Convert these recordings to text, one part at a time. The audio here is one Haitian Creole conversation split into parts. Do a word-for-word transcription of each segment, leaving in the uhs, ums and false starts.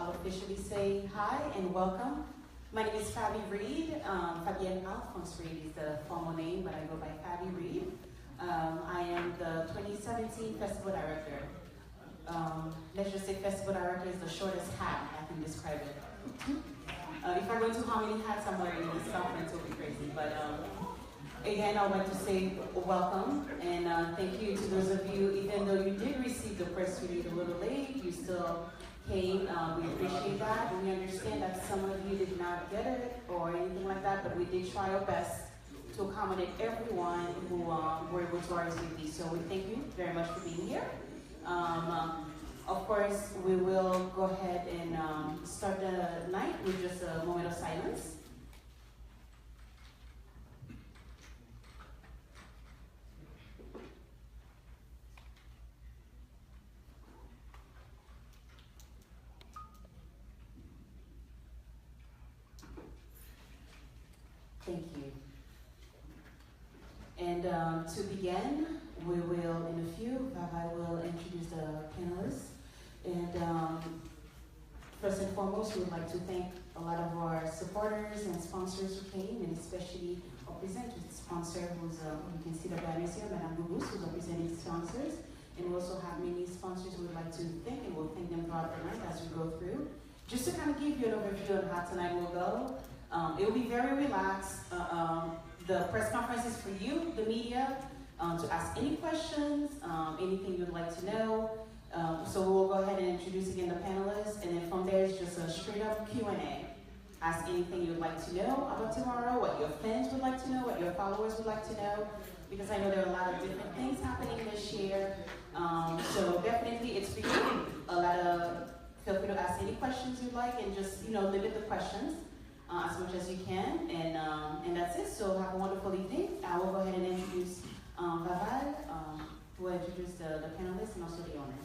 Officially say hi and welcome. My name is Fabi Reed. Um, Fabienne Alphonse Reed is the formal name, but I go by Fabi Reed. Um, I am the twenty seventeen Festival Director. Um, let's just say Festival Director is the shortest hat I can describe it. Uh, if I go into how many hats I'm wearing in this conference, it'll be crazy. But um, again, I would like to say welcome and uh, thank you to those of you, even though you did receive the press release a little late, you still came. Uh, we appreciate that. We understand that some of you did not get it or anything like that, but we did try our best to accommodate everyone who um, were able to R S V P. So we thank you very much for being here. Um, um, of course, we will go ahead and um, start the night with just a moment of silence. Thank you. And um, to begin, we will, in a few, Vavai will introduce the panelists. And um, first and foremost, we would like to thank a lot of our supporters and sponsors who came, and especially our presenter sponsor, who's, uh, you can see the banners here, Madame Boubous, who's our presenting sponsors. And we also have many sponsors we would like to thank, and we'll thank them throughout the night as we go through. Just to kind of give you an overview on how tonight will go, um, it will be very relaxed. Uh, um, the press conference is for you, the media, um, to ask any questions, um, anything you'd like to know. Um, so we'll go ahead and introduce again the panelists, and then from there it's just a straight up Q and A. Ask anything you'd like to know about tomorrow, what your fans would like to know, what your followers would like to know, because I know there are a lot of different things happening this year. Um, so definitely it's for you. A lot of Feel free to ask any questions you'd like and just, you know, limit the questions uh, as much as you can. And, um, and that's it. So have a wonderful evening. I will go ahead and introduce um, Vavai, um, who will introduce the, the panelists and also the owner.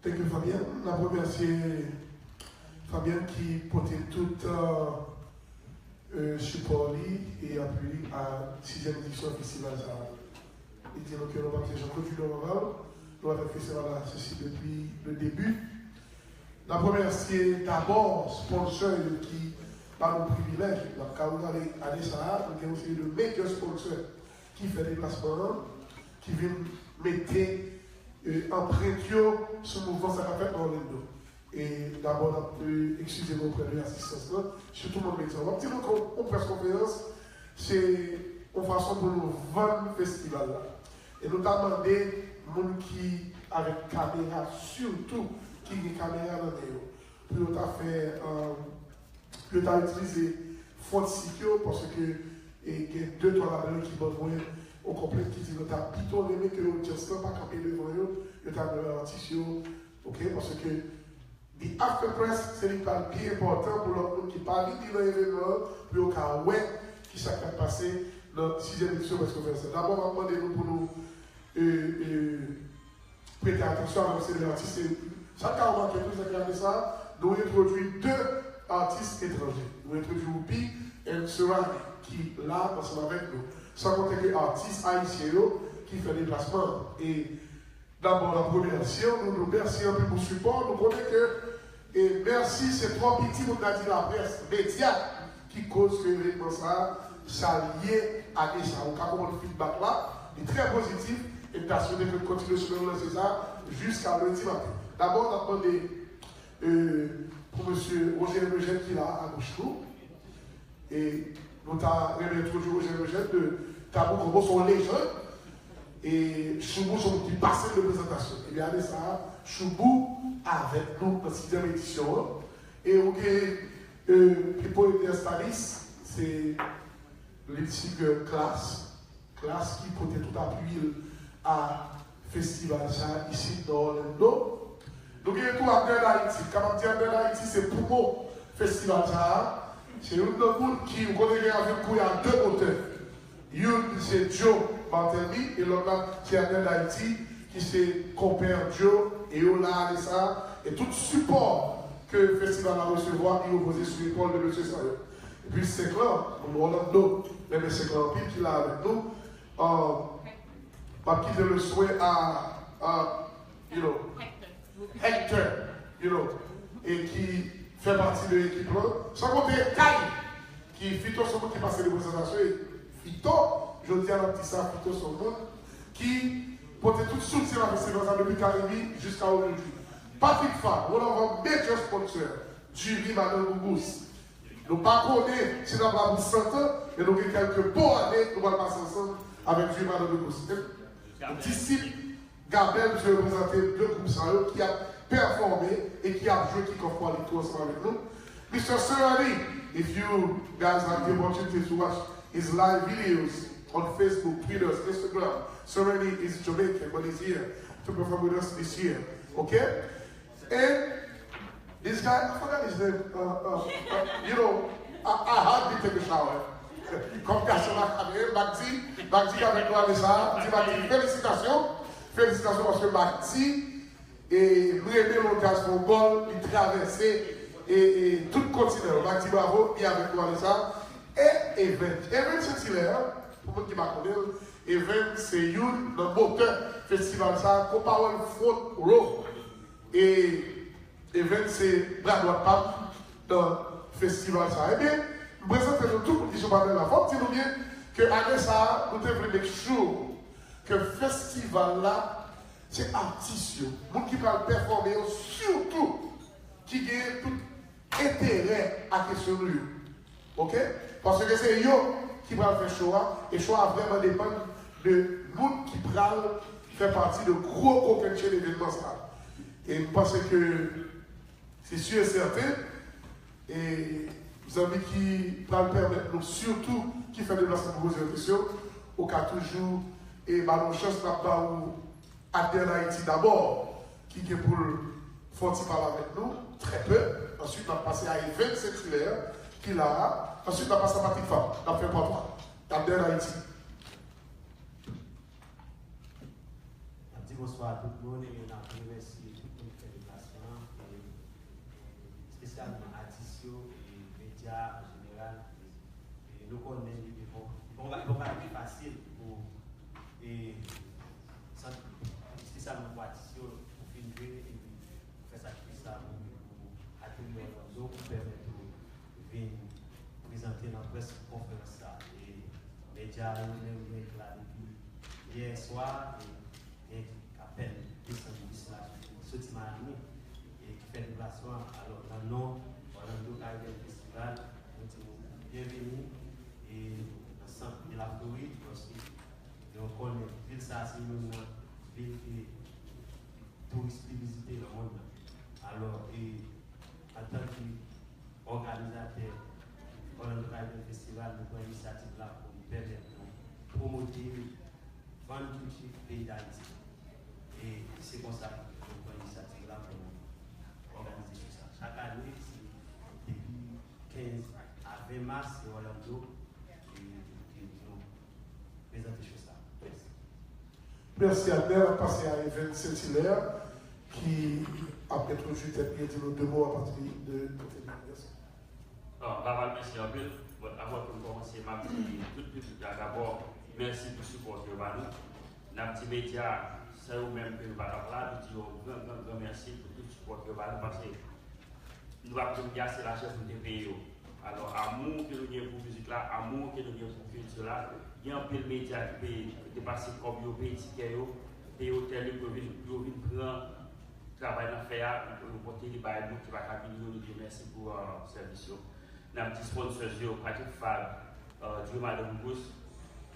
Thank you, Fabienne. N ap remèsye Fabienne ki pote tout uh, euh, sipò li e apui li a sizyèm edisyon festival sa a. Li di nou ke nou pa t Jean-Claude Junior Maval, nou avèk festival la sesi depi le debi. N ap remèsye dabò sponsor yo ki ba nou privilèj. N ap ka regade ane sa a, nou gen yon seri de major sponsor ki fè deplasman an, ki vin mete anprent yo sou mouvman sa k ap fèt nan Orlando. E dabò n ap eskize nou oprè de asistans lan, sitou moun medya. W ap di nou ke yon près konferans se yon fason pou nou vann festival la. E nou ta mande moun ki avèk kamera, sitou ki gen kamera nan men yo, pou yo ta fè, pou yo ta itilize front seat yo, paske e gen de twa ladan yo ki ban mwen yon konplent ki di nou ta pito renmen ke odyans lan pa kanpe devan yo, yo ta wè atis yo, oke, paske the after press se li k pral pi enpòtan pou lòt moun ki pa vini nan evènman an, pou yo ka wè kisa k ap pase nan sizyèm edisyon près konferans lan. Dabò m ap mande nou pou nou e, e, prete atansyon avèk se de atis. E sa n ka remake tou, se ke ane sa a, nou entwodui de atis etranje. Nou entwodui Whoopi and Soraya ki la ansanm avèk nou. San konte ke atis ayisyen yo ki fè deplasman an. E dabò n ap remèsye w, nou di w mèsi anpil pou sipò. Nou konnen ke e mèsi se twò piti pou n ta di laprès, medya ki koz ke evènman sa a, sa l ye ane sa a. Ou ka konprann feedback la, li trè pozitif, e n ta swete ke n kontinye chemen nou lanse sa a jiska lendi maten. Dabò, n ap mande e, pou mesye Roger Eugène ki la agoch nou. E nou ta renmen entwodui Roger Eugène de Tabou Konbo, se yon lejann. E Choubou se yon moun ki pase l de prezantasyon. Ebyen, ane sa a, Choubou avèk nou nan sizyèm edisyon an. E ou gen e, Pipo Elias Talis, se lead singer Klass, Klass ki pote tout apui l a festival sa a isit nan Orlando. Nou gen tou Abner D'Haïti. Kapab di Abner D'Haïti se poumon festival sa a. Se youn nan moun ki, ou konnen gen avèk kou a de motè. Youn se Joe Martelly e lòt la se Abner D'Haïti ki se konpè Joe e yo la ane sa a. E tout sipò ke festival la resevwa, li repoze sou epòl de mesye sa yo. Epi Senklan, moun Orlando, renmen Senklan anpil ki la avèk nou. M ap kite le swen a, a, you know, Hector, you know, e ki fè pati de ekip lan. San konte Kay, ki Fito se yon moun ki pase reprezantasyon. E Fito, jodi a n ap di sa, Fito se yon moun ki pote tout soutyen a festival sa depi Karibi jiska ojodwi. Patrick Fa, one of our major sponsor, Diri Madan Gougous. Nou pa konnen si n ap la pou san tan, men nou gen kèlke bon ane nou pral pase ansanm avèk Diri Madan Gougous. Nou disip Gabel, misye reprezante de gwoup sa yo ki ap pèfòme e ki ap jwe kikòf pou ale tou ansanm avèk nou. Mister Serani, if you guys have the opportunity to watch his live videos on Facebook, Twitter, Instagram, Serani is Jamaican, but he's here to perform with us this year. Okay? And this guy, I forgot his name. Uh, uh, uh, you know, I, I hardly take a shower. Kòm gason la, Magdi, Magdi avèk nou ane sa, di Magdi, felisitasyon. Felisitasyon paske Magdi, e, m renmen lè yon djaz fè yon gòl, li travèse, e, e, tout kontinan. Magdi, bravo, li avèk nou ane sa. E Evens, Evens Saint-Hilaire, pou moun ki pa konnen l, Evens se youn nan motè festival sa, Kopawòl Front Row. E Evens se bra dwat pa m nan festival sa. Ebyen, m prezante nou tout moun ki sou panèl la. Fò m di nou byen ke ane sa a, nou te vle make sure ke festival la, se atis yo, moun ki pral pèfòme yo, sitou ki genyen tout enterè a kesyon nou yo. Oke? Paske se yo ki pral fè cho a, e cho a vrèman depann de moun ki pral fè pati de gwo kokennchenn evènman sa a. E m panse ke se si e sèten, e zanmi ki pral pèmèt nou, sitou ki fè deplasman pou poze yo kesyon, ou ka toujou, e ba nou chans, n ap ba ou Abner Haïti dabò, ki gen pou l fè yon ti pale avèk nou, trè pe. Answit, n ap pase a Evens Saint-Hilaire, ki la a. Answit, n ap pase a Patrick Fa, n ap fè pòt la. Abner Haïti. N ap di bonswa a tout moun, e n ap remèsye tout moun ki fè deplasman an, e espesyalman atis yo, e medya an jeneral. E nou konnen li, li bon, li bon, li bon bagay ki fasil pou, e, sant, espesyalman pou atis yo, pou fin vini epi pou fè sakrifis sa pou, pou akeyi Orlando, pou pèmèt yo vin prezante nan près konferans sa. E medya yo menm, yo la depi yè swa, e gen apèn desann bis la soti Miami, e ki fè deplasman an. Alò, nan non Orlando Caribbean Festival, nou di nou byenveni, e nan sant de la Florid, paske nou konnen vil sa a se youn nan vil ke touris pi vizite nan mond lan. Alò, e antanke òganizatè Orlando Caribbean Festival, nou pran inisyativ la pou nou pèmèt nou pwomote vann kilti peyi Dayiti. E se konsa nou pran inisyativ la pou nou òganize cho sa. Chak ane, se depi kenz a ven mas, se Orlando ki, ki nou prezante cho sa. Mèsi. Mèsi, Abner. N ap pase a Evens Saint-Hilaire, ki ap entwodui tèt li e di nou de mo apati de kote li. Mèsi. Bon, papa, mèsi anpil. Bon, avan pou m kòmanse, m ap di tout piblik la dabò, mèsi pou sipò ke yo ba nou. N ap di medya, san yo menm ke nou pa t ap la, nou di yo gran, gran, gran mèsi pou tout sipò ke yo ba nou, paske nou p ap janm gen ase lajan pou nou te peye yo. Alò, amou ke nou gen pou mizik la, amou ke nou gen pou kilti la, gen anpil medya ki peye, depase kòb yo, peye tikè yo, peye otèl yo pou yo vin, pou yo vin pran travay n ap fè a, pou yo pote li bay moun ki pa ka vini yo, nou di yo mèsi pou, euh, sèvis yo. N ap di sponsors yo, Patrick Fabre, euh, Diri Madan Gougous,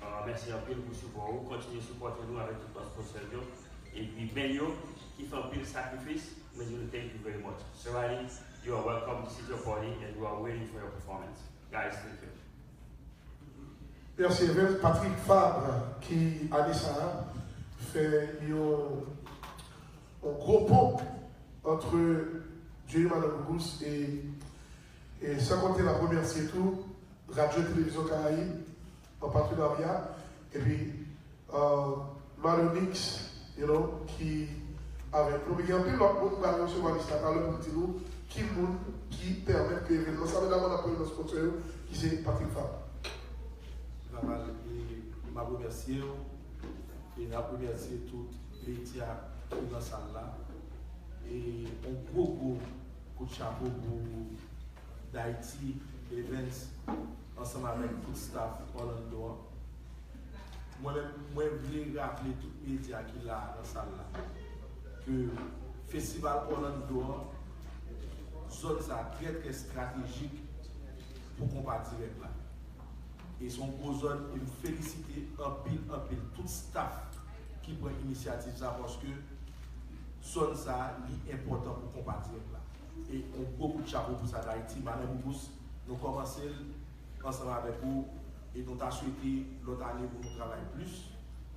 euh, mèsi anpil pou sipò ou. Kontinye sipòte nou avèk tout lòt sponsors yo. Epi men yo ki fè anpil sakrifis, mwen di nou thank you very much. Serani, you are welcome. This is your party and we are waiting for your performance. Guys, thank you. Mèsi, Evens. Patrick Fabre, ki ane sa a fè yon, yon gwo pon ant Diri Madan Gougous e, e san konte n ap remèsye tou Radyo Televizyon Karayib an patenarya, epi, euh, Malonix, you know, ki avèk nou. Men gen anpil lòt moun, m pral resevwa lis la talè pou di nou ki moun ki pèmèt ke evènman sa, men dabò n ap pale nan sponsor yo, ki se Patrick Fabre. Papa, e m ap remèsye w, e n ap remèsye tout medya ki nan sal la. E yon gwo, gwo Kout chapo pou Dayti Events ansanm avèk tout staff Orlando an. Mwen menm, mwen vle raple tout medya ki la nan sal la ke festival Orlando an, zòn sa a trè, trè estratejik pou konpa dirèk la. E se yon gwo zòn, e m felisite anpil, anpil tout staff ki pran inisyativ sa, paske zòn sa a, li enpòtan pou konpa dirèk la. E yon gwo kout chapo pou sa Dayti, Madan Boubous, nou kòmanse l ansanm avèk ou, e nou ta swete lòt ane pou nou travay plis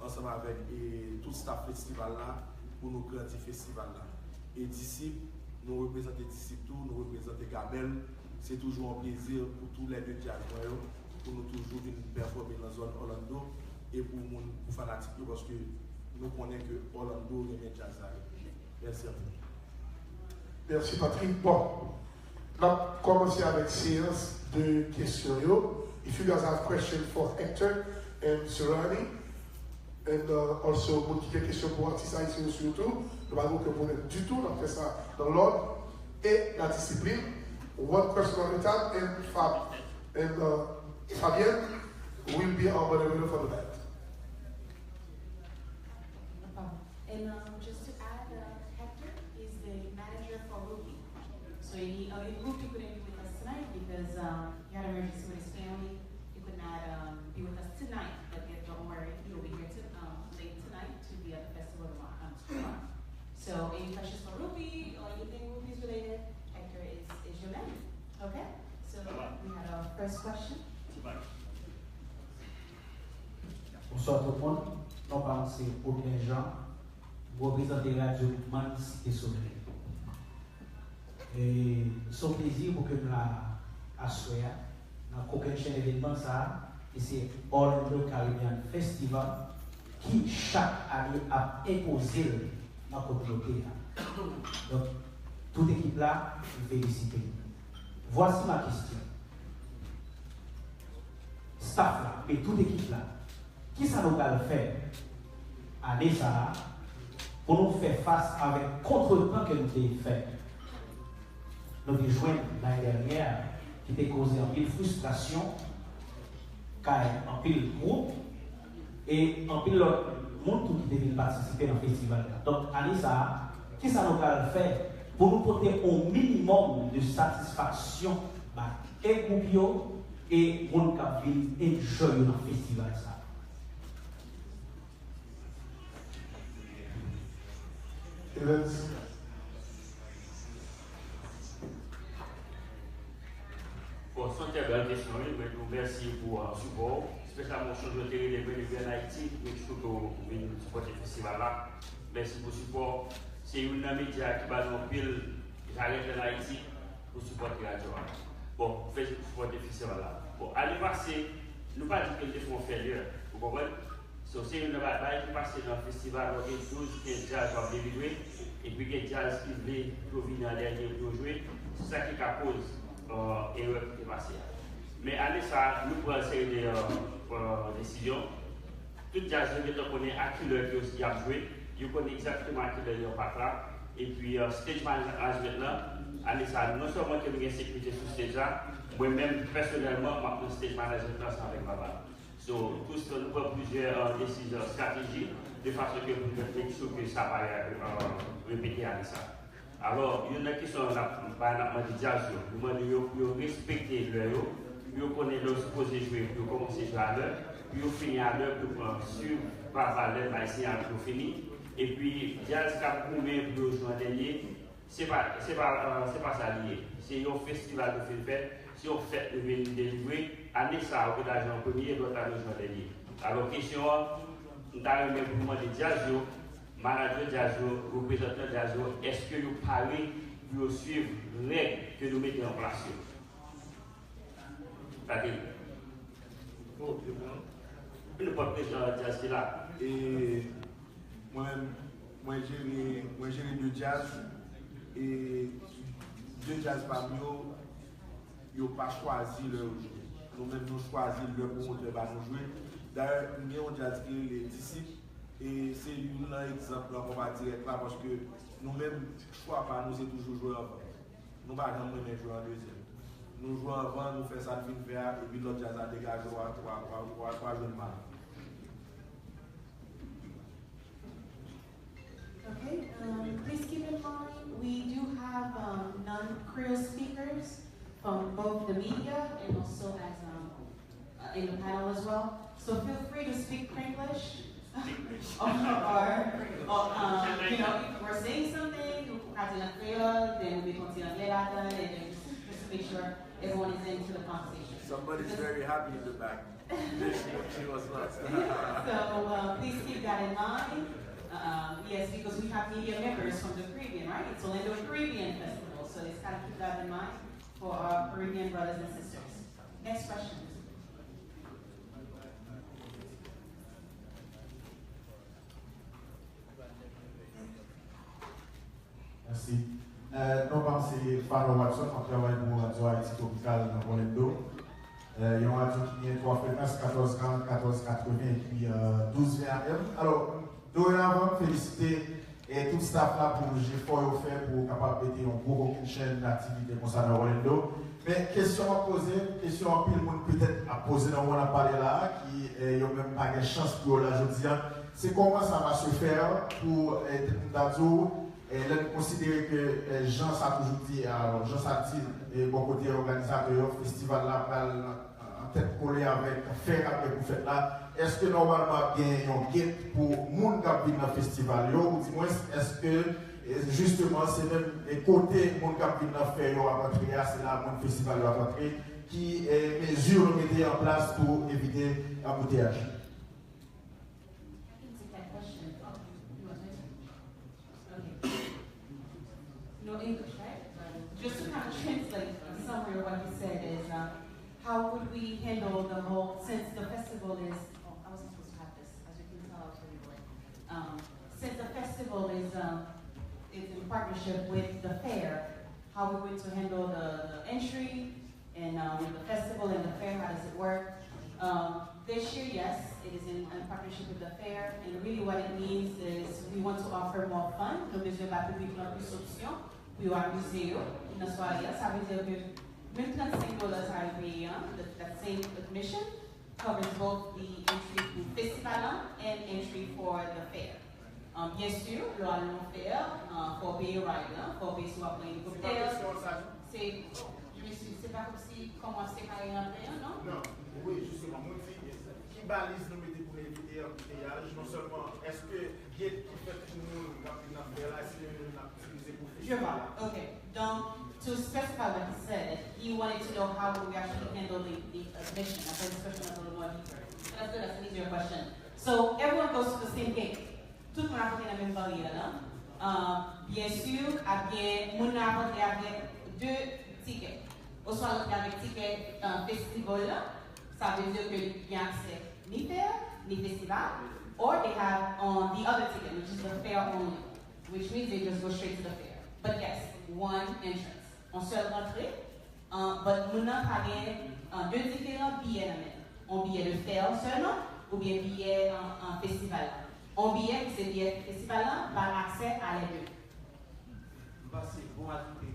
ansanm avèk, e, tout staff festival la, pou nou grandi festival la. E Disip, nou reprezante Disip tou, nou reprezante Gabèl. Se toujou yon plezi pou tou lè de djaz mwen yo, pou nou toujou vin pèfòme nan zòn Orlando, e pou moun, pou fanatik yo, paske nou konnen ke Orlando renmen djaz la yo. Mèsi anpil. Mèsi Patrick. Bon, n ap kòmanse avèk seyans de kesyon yo. If you guys have question for Hector and Serani, and, uh, also, moun ki gen kesyon pou atis ayisyen yo sitou, nou pa gen okenn pwoblèm ditou, n ap fè sa nan lòd e la disiplin. One question at a time, and Fab, and, uh, Fabienne will be our moderator for the night. And, um, just to add, uh, Hector is the manager for Ruby. So he, uh, Ruby couldn't be with us tonight because, um, he had an emergency with his family. He could not, um, be with us tonight, but yet don't worry, he'll be here to, um, late tonight to be at the festival tomorrow. Um, tomorrow. So any questions for Ruby or anything Ruby's related, Hector is, is your man. Okay? So we had our first question. Bonswa tout moun, non pa m se Odlen Jean, m reprezante radyo Mann Site Solèy. E se yon plezi pou ke m la aswè a nan kokennchenn evènman sa a, ki se Orlando Caribbean Festival, ki chak ane ap enpoze l nan kominote a. Donk, tout ekip la, m felisite nou. Voici ma question. Staff la, e tout ekip la, kisa nou pral fè ane sa a pou nou fè fas avèk kontretan ke nou te fè? Nou te jwenn lane dènyè, ki te koze anpil fristrasyon kay anpil gwoup e anpil lòt moun tou ki te vin patisipe nan festival la. Donk, ane sa a, kisa nou pral fè pou nou pote yon minimòm de satisfaksyon bay e gwoup yo e moun k ap vin enjoy yo nan festival sa a? Evans. Bon, se yon trè bèl kesyon, wi. Mwen di w mèsi pou uh, sipò w. Espesyalman w sonje w te rele mwen depi ann Ayiti, make sure ke w vin sipòte festival la. Mèsi pou sipò w. Se youn nan medya ki ba nou anpil jarèt ann Ayiti pou sipòte radyo a. Bon, pou fè sipòte festival la. Bon, ane pase, nou pa di ke l te fè yon failure, ou konprann? So, se youn nan bagay ki pase nan festival, lè w gen douz, kenz djaz w ap delivre, epi gen djaz ki vle pou yo vini an dènye pou yo jwe, se sa ki ka koz uh, erè ki te pase a. Men ane sa a, nou pran seri de uh, uh, desizyon. Tout djaz yo gentan konnen a kilè ke y ap jwe, yo konnen egzakteman a kilè y ap la, epi uh, stage management lan, ane sa a, non sèlman ke nou gen sekirite sou stage la, mwen menm pèsonèlman, m ap nan stage management lan ansanm avèk Baba. So, tou sa, nou pran plizyè uh, desizyon, estrateji, de fason ke pou nou make sure ke sa pa uh, repete ane sa. Alò, youn nan kesyon n ap bay, n ap mande djaz yo, nou mande yo pou yo respekte lè yo, pou yo konnen lè yo sipoze jwe, pou yo kòmanse jwe alè, pou yo fini alè, pou yo pran swiv pa valè bay siyal pou yo fini. Epi, djaz k ap goumen pou yo jwe an dènye, se pa, se pa, uh, se pa sa li ye. Se yon festival nou fin fè, se yon fèt nou vin delivre. Ane sa a, ou gentan jwe an premye, lòt ane w jwe an dènye. Alò, kesyon an, m ta renmen pou mande djaz yo, manadjè djaz yo, reprezantan djaz yo, èske yo pare pou yo swiv règ ke nou mete an plas yo? Sa te. Nenpòt prezidan djaz ki la. E mwen menm, mwen jere, mwen jere de djaz. E de djaz pa m yo, yo pa chwazi lè yo jwe. Nou menm, nou chwazi lè pwomotè ba nou jwe. Dayè, m gen yon djaz ki rele Disip, e se youn nan egzanp nan konpa dirèk la, paske nou menm, chwa pa nou, se toujou jwe anvan. Nou pa janm renmen jwe an dezyèm. Nou jwe anvan, nou fè sa n fin fè a, epi lòt djaz la degaje, w a, w a, w a, w a, w a jwenn mal. Okay, um, please keep in mind, we do have um, non-Creole speakers from both the media and also as um, uh, in the panel as well. So feel free to speak Cranglish. or, or, or um, you know, if we're saying something, ou ka di l an kreyòl, then ou met yon ti anglè ladan, and then just, just to make sure everyone is into the conversation. Somebody's very happy in the back. She was lost. So uh, please keep that in mind. Um, yes, because we have media members from the Caribbean, right? It's Orlando Caribbean Festival, so let's kind of keep that in mind for our Caribbean brothers and sisters. Next question. Mèsi. Non pa m se Fano Watson, m ap travay pou Radyo Ayiti Tropikal nan Orlando. Yon radyo ki gen twa frekans, katòz karant, katòz katreven epi douz ven A M. Alò, dorenavan, m felisite tout staff la pou jefò yo fè pou kapab mete yon gwo kokennchenn aktivite konsa nan Orlando. Men kesyon m ap poze, kesyon anpil moun petèt ap poze nan moman n ap pale la a, ki yo menm pa gen chans pou yo la jodi a, se comment ça va se faire pour, m ta di w, lè n konsidere ke jan sa toujou di, alò jan sa di bò kote òganizatè yo, festival la pral an tèt kole avèk fè k ap gen pou fèt la, èske nòmalman ap gen yon gate pou moun k ap vin nan festival yo, oudimwens èske jisteman se menm kote moun k ap vin nan fè yo ap antre a, se la moun festival yo ap antre, ki mezi nou mete an plas pou evite anbouteyaj? No English, right? Just to kind of translate a summary of what he said is uh, how would we handle the whole, since the festival is, oh, I wasn't supposed to have this, as you can tell, I was really late. Um, since the festival is, um, is in partnership with the fair, how we going to handle the, the entry, And uh, with the festival and the fair, how does it work? Um, this year, yes, it is in, in partnership with the fair, and really what it means is we want to offer more fun. Nou bezwen ba piblik lan plis opsyon pou yo amize yo nan sware a. Sa vle di ke menm trannsenk dola sa yo peye an, that same admission covers both the entry pou festival lan and entry for the fair. Byen si, lè w al nan fè a, fò w peye ride lan, fò w peye si w ap pran elikoptè. Se, se pa kòmsi kòman w ap separe rantre an, non? Non, wi, jisteman, mwen di, ki baliz nou mete pou n evite anbouteyaj, non sèlman, èske gate ki fèt pou moun k ap vin nan fè a, èske nou n ap itilize pou festival la? Ok, donc, to specify what he said, he wanted to know how we actually handle the, the admission. I think this question was a little more deeper. But that's good, that's an easier question. So, everyone goes to the same gate. Tout moun ap antre nan menm baryè lan. Byen si, ap gen moun nan ap antre avèk de tikè. Oswa l antre avèk tikè festival lan, sa vle di ke li gen aksè ni fair, ni festival, or they have on the other ticket, which is the fair only, which means they just go straight to the fair. But yes, one entrance. On sèl rantre, But moun nan ka gen de diferan biyè nan men l. On biyè de fair sèlman oubyen biyè festival la. On biyè ki se biyè festival la ba l aksè a lè de. M panse bon ajoute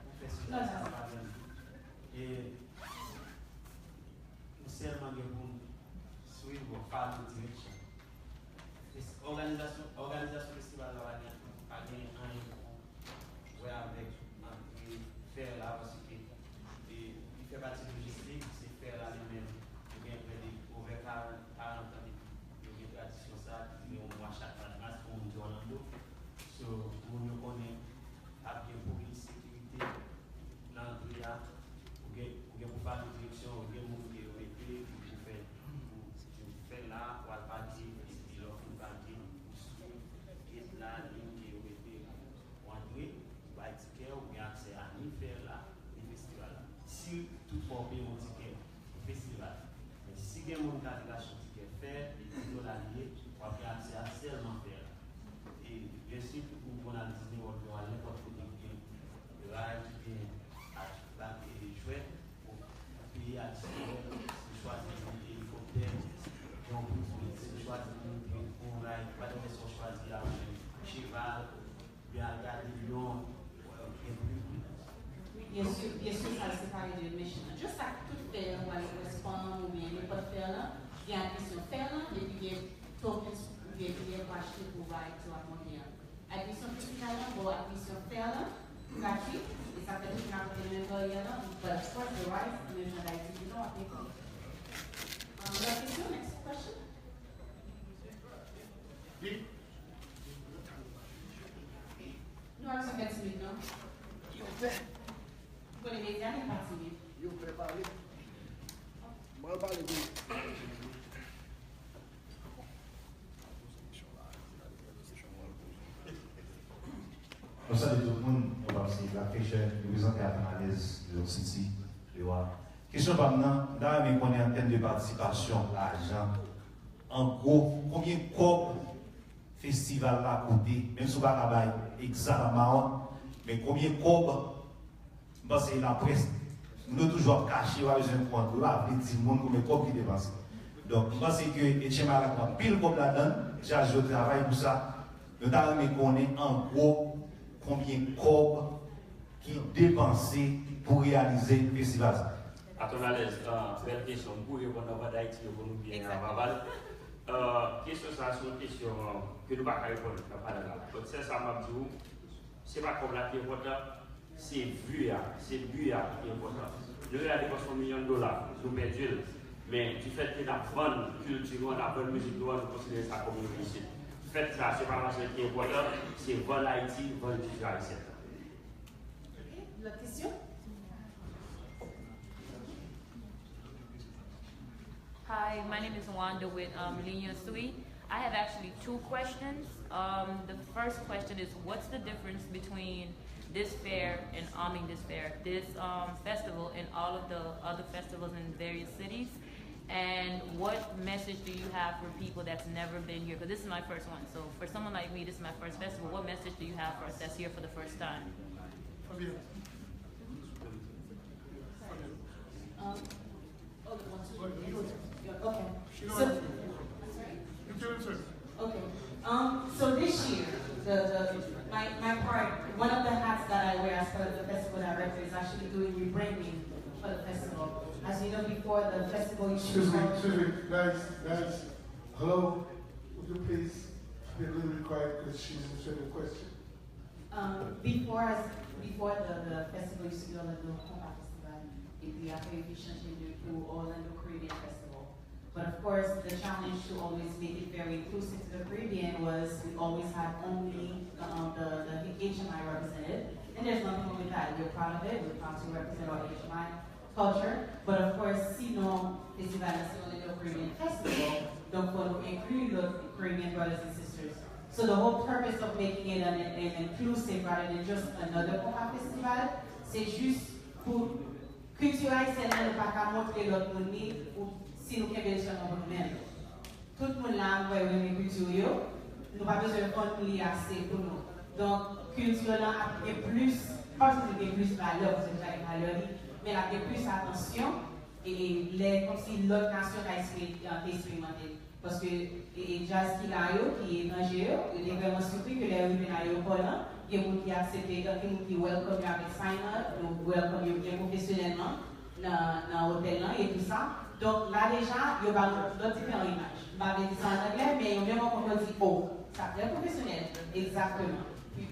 pou fè sou sa pa gen. E nou sèlman gen pou n swiv bon falo direksyon. Òganizasyon òganizasyon festival la pa gen pa gen anyen pou wè avèk antre fè la paske li fè pati lojistik, se fè la li menm. Yo gen prè de ovè karant an depi yo gen tradisyon sa ki dire yon mwa chak mwa de mas pou moun ki Orlando. So, moun yo konnen ap gen polis, sekirite nan antre a. Ou gen ou gen pou falo direksyon, ou gen moun ke yo mete pou fè pou fè la, ou al pake, epi lè w fin pake, ou swiv gate la, liy ke yo mete pou antre. Ou bay tikè, ou gen aksè a ni fè la, ni festival la. Si toutfwa ou peye yon tikè pou festival, men si gen moun k ale rachte yon tikè fè, e di dola li ye, w ap gen aksè a sèlman fè la. E byensi, ou konn al Disney World, ou al nenpòt kote ki gen ray, ki gen ak bak e jwèt, ou peye adisyonèl, si w chwazi moute elikoptè, gen yon pri pou li, si w chwazi moute yon ray, pa de lè sa w chwazi a, ou menm, cheval, oubyen al gade lyon, gen pri pou li. Byen si, byen si sa l separe de mechan. Just ak tout fè an, w al wè Spam oubyen nenpòt fè lan, gen admisyon fè lan, epi gen tokens oubyen biyè pou achte pou vibe ke w ap monte an. Admisyon festival lan, bon, admisyon fè lan, gratui, e sa fè tout moun ap monte nan menm baryè lan, but of course, the rice, menm jan Dayiti di non, w ap peye kòb. Um, lòt kesyon, next question? Nou pa bezwen fè timid non. Ou konnen medya, nou pa timid. Yo fè pale. Mwen pale tou. Nou salye tout moun, nou pa se Black Fashion, nou prezante ak Analyze de City, de wa. Kesyon pa m nan, m ta renmen konnen an tèm de patisipasyon, lajan, an gwo, konbyen kòb festival la koute, menm si w pa ka bay egzat amount, men konbyen kòb, m panse laprès, nou toujou ap kache, pa bezwen pran dlo, pa vle di moun konbyen kòb ki depanse. Donk, m panse ke H M I la gen anpil kòb ladan l, jazz yo travay pou sa. Nou ta renmen konnen an gwo konbyen kòb ki depanse pou reyalize festival sa. Aton Alèz, ah, bèl kesyon. M pou reponn anvan Dayiti reponn ou byen anvan Val. Ah, kesyon sa a se yon kesyon, ah, ke nou pa ka reponn nan panèl la. But sèl sa m ap di w, se pa kòb la ki enpòtan, se vi a, se bi a ki enpòtan. Nou gentan depanse yon milyon dola, nou pèdi l. Men, difèt ke n ap vann kilti nou an, n ap vann mizik nou an, nou konsidere sa kòm yon reyisit. Fèt sa, se pa lajan ki enpòtan, se vann Ayiti, vann kilti ayisyèn. Ok, lòt kesyon? Hi, my name is Wanda with um, Linya Sui. I have actually two questions. Um, the first question is, what's the difference between this fair and, I mean, this fair, this um, festival and all of the other festivals in various cities? And what message do you have for people that's never been here? Because this is my first one. So for someone like me, this is my first festival. What message do you have for us that's here for the first time? Fabiola. Um, oh, you want to? Okay. So, I'm sorry? You can answer. Okay. Um, so this year, the, the my, my part, one of the hats that I wear as part of the festival director is actually doing rebranding for the festival. As you know, before the festival used to Excuse me, excuse me, guys, guys. Hello, would you please be a little bit quiet because she's answering the question? Um, before, as, before the, the festival used to be Orlando Compa Festival, epi apre yo te chanje de pou Orlando Caribbean Festival. But of course, the challenge to always make it very inclusive to the Caribbean was we always had only the, um, the, the H M I represented. And there's nothing wrong with that. We're proud of it. We're proud to represent our H M I culture. But of course, sinon, festival la se Orlando Caribbean Festival, donk fò nou enkli lòt Caribbean brothers and sisters. So the whole purpose of making it an, an inclusive rather than just another Compa Festival, se jis pou kilti ayisyèn nan, nou pa ka montre lòt moun li, ou si nou kenbe l sèlman pou nou menm. Tout moun la, m kwè yo renmen kilti yo, nou pa bezwen vann li ase pou nou. Donk, kilti lan ap gen plis, pa vle di gen plis valè, paske li pa gen valè li, men l ap gen plis atansyon, e lè kòmsi lòt nasyon ka ekspe-, te eksperimante. Paske, e, e djaz ki la yo, ki etranje yo, yo te vrèman sipri ke lè yo rive nan ayewopò lan, gen moun ki aksepte, gen moun ki welcome yo avèk sign up, yo welcome yo byen pwofesyonèlman nan, nan otèl lan e tou sa. Donk, la deja, yo ba nou lòt diferan imaj. M pa vle di sa an anglè, men yo menm ankò yo di, "Oh, sa trè pwofesyonèl." Egzakteman.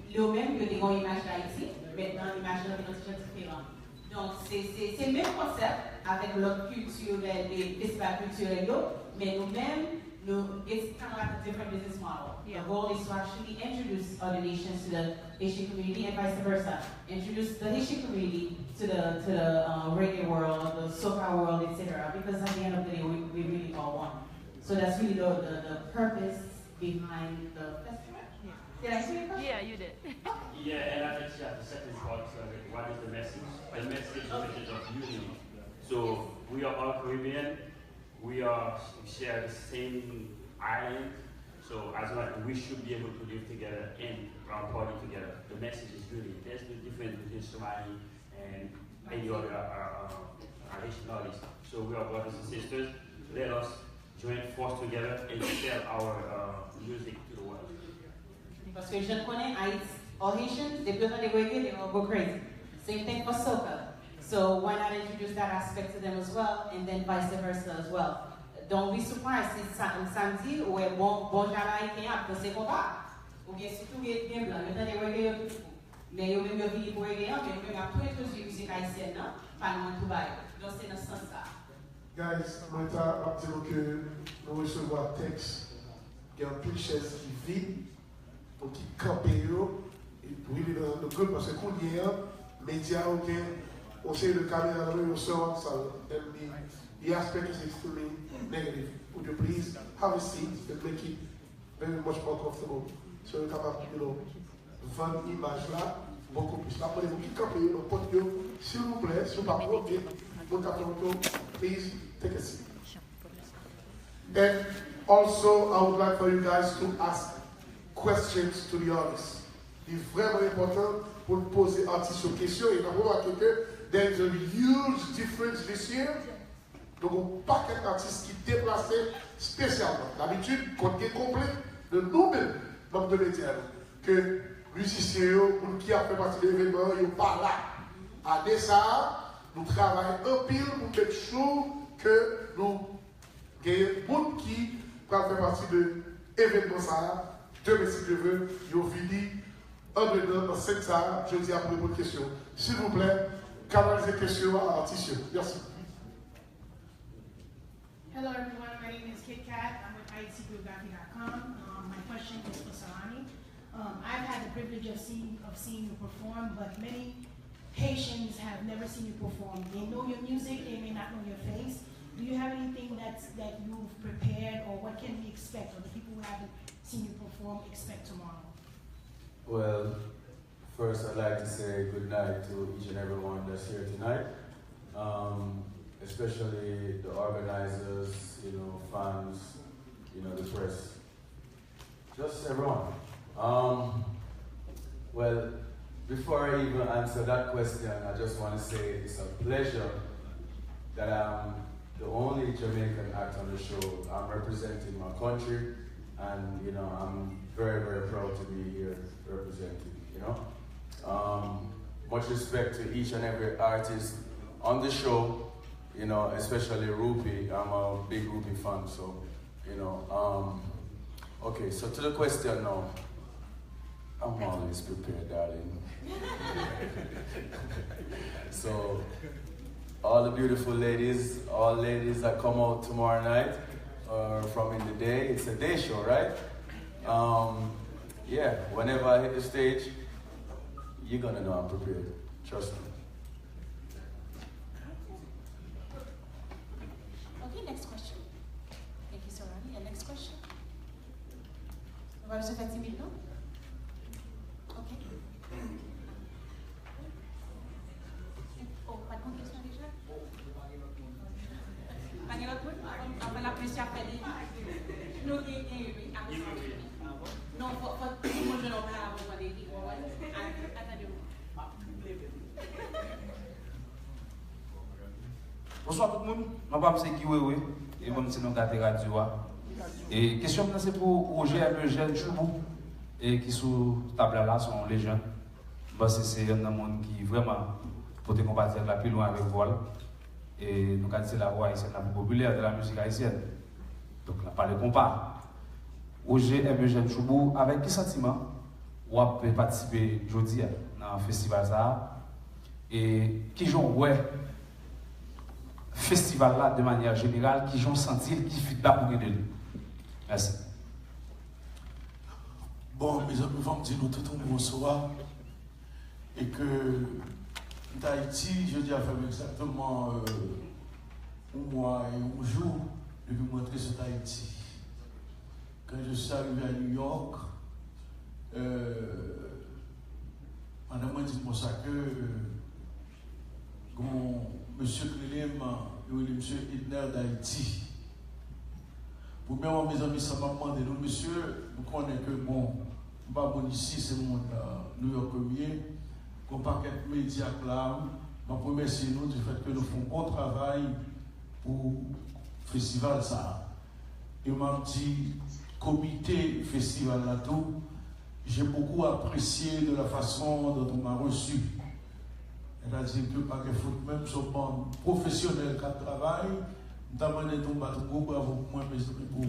Yo menm, yo te gen yon imaj Dayiti, mentnan imaj lan vin yon ti jan diferan. Donk, se, se, se menm konsèp avèk lòt kilti, e, festival kiltirèl yo, men nou menm, nou, it's kind of like a different business model. The goal is to actually introduce other nations to the Haitian community and vice versa. Introduce the Haitian community to the, to the, uh, reggae world, the soca world, et cetera. Because at the end of the day, we, we really all one. So that's really the, the, the purpose behind the festival. Did I answer your question? Yeah, you did. Yeah, and I think she has the second part to it. What is the message? The message is a message of unity. So we are all Caribbean. We are, we share the same island. So as much, we should be able to live together and, uh, party together. The message is unity. There's no difference between Somali and any other, uh, uh, uh, Haitian artist. So we are brothers and sisters. Let us join force together and sell our, uh, music to the world. Paske jan n konnen Ayiti, all Haitians, depi yo tande reggae, they all go crazy. Same thing for soca. So why not introduce that aspect to them as well, and then vice versa as well. Don't be surprised si sa- samdi ou wè bon bon Jamayiken ap danse konpa. Oubyen sitou gen gen blan, yo tande reggae yo tout fou. Men yo menm yo vini pou reggae an, men yo menm ap tou entwodui mizik ayisyèn nan, pa nou an tou ba yo. Donk se nan sans sa. Guys, mwen ta ap di nou ke nou resevwa tèks, gen anpil chèz ki vid, pou ki kanpe yo, really doesn't look good, paske kounye a, medya yo gen yon seri de kamera nan men yo, sou sa, and the, the aspect is extremely negative. Would you please have a seat and make it very much more comfortable, so yo kapab, you know, vann imaj la bokou plis. N ap mande pou ki kanpe yo nan pòt yo, silvouplè, si w pa pran byen, moun k ap fè wout yo, please take a seat. And also, I would like for you guys to ask questions to the artists. Li vrèman enpòtan pou n poze atis yo kesyon, e n ap remake ke there is a huge difference this year. Donk yon pakèt atis ki deplase espesyalman. Dabitid, konn gen konplen de nou menm, manm de medya yo, ke mizisyen yo, moun ki ap fè pati de evènman an, yo pa la. Ane sa a, nou travay anpil pou make sure ke nou genyen moun ki pral fè pati de evènman sa a. Demen, si Dye vle, yo vini andedan ansent sa a jodi a pou reponn kesyon. Silvouplè, kanalize kesyon an a atis yo. Mèsi. Hello everyone, my name is Kit Kat. I'm with Haiti Geography dot com. Um, my question is for Solani. Um, I've had the privilege of seeing of seeing you perform, but many Haitians have never seen you perform. They know your music, they may not know your face. Do you have anything that's that you've prepared, or what can we expect, or the people who haven't seen you perform expect tomorrow? Well, first I'd like to say good night to each and everyone that's here tonight, um, especially the organizers, you know, fans, you know, the press. Just everyone. Um, well, before I even answer that question, I just want to say it's a pleasure that I'm the only Jamaican act on the show. I'm representing my country, and you know, I'm very, very proud to be here representing. You know, um, much respect to each and every artist on the show. You know, especially Rupi. I'm a big Rupi fan, so you know. Um, okay, so to the question now. I'm always prepared, darling. So, all the beautiful ladies, all ladies that come out tomorrow night or from in the day, it's a day show, right? Um, yeah, whenever I hit the stage, you're gonna know I'm prepared. Trust me. Okay, next question. Thank you, Sorani. And next question. Nou pa bezwen fè timid, non? Ok. Oh, pa t gon kesyon deja? Pa gen lòt moun? Avan, avan la polis ap fè li. Nou gen, gen, wi, wi, apre sa. Non, fò, fò, tout moun jwenn yon pala pou mande li, w wè? Atande, atande. Bonswa tout moun, non pa m se Guy Wewe, e mwen m se non gate radyo a. E kesyon m nan se pou Roger M Eugène Choubou, e ki sou tab la la, se yon lejann. M panse se yonn nan moun ki vrèman pote konpa dirèk la pi lwen avèk vwa l. E nou ka di se lavwa ayisyèn la pi popilè de la mizik ayisyèn. Donk n ap pale konpa. Roger M Eugène Choubou, avèk ki santiman w ap patisipe jodi a nan festival sa a? E kijan w wè festival la de manyè jeneral, kijan w santi l, ki feedback ou gen de li? Mèsi. Bon, mezanmi, fò m di nou tout yon bonswa. E ke m t Ayiti, jodi a fè m egzakteman yon mwa e yon jou depi m rantre sot Ayiti. Quand je suis arrivé à New York, euh, madanm mwen di m konsa ke gon mesye k rele m, yo rele misye Edner Dayiti. Premyèman, mezanmi, sa m ap mande nou, mesye, nou konnen ke, bon, m pa moun isi, se moun New York ke m ye. Gon pakèt medya k la, m ap remèsye nou du fait ke nou fè yon bon travay pou festival sa a. E m ap di komite festival la tou, j'ai beaucoup apprécié de la façon dont on m'a reçu. Sètadi ke pa gen fout menm, se yon manm pwofesyonèl k ap travay. M ta mande nou bat yon gwo bravo pou mwen, mezanmi, pou.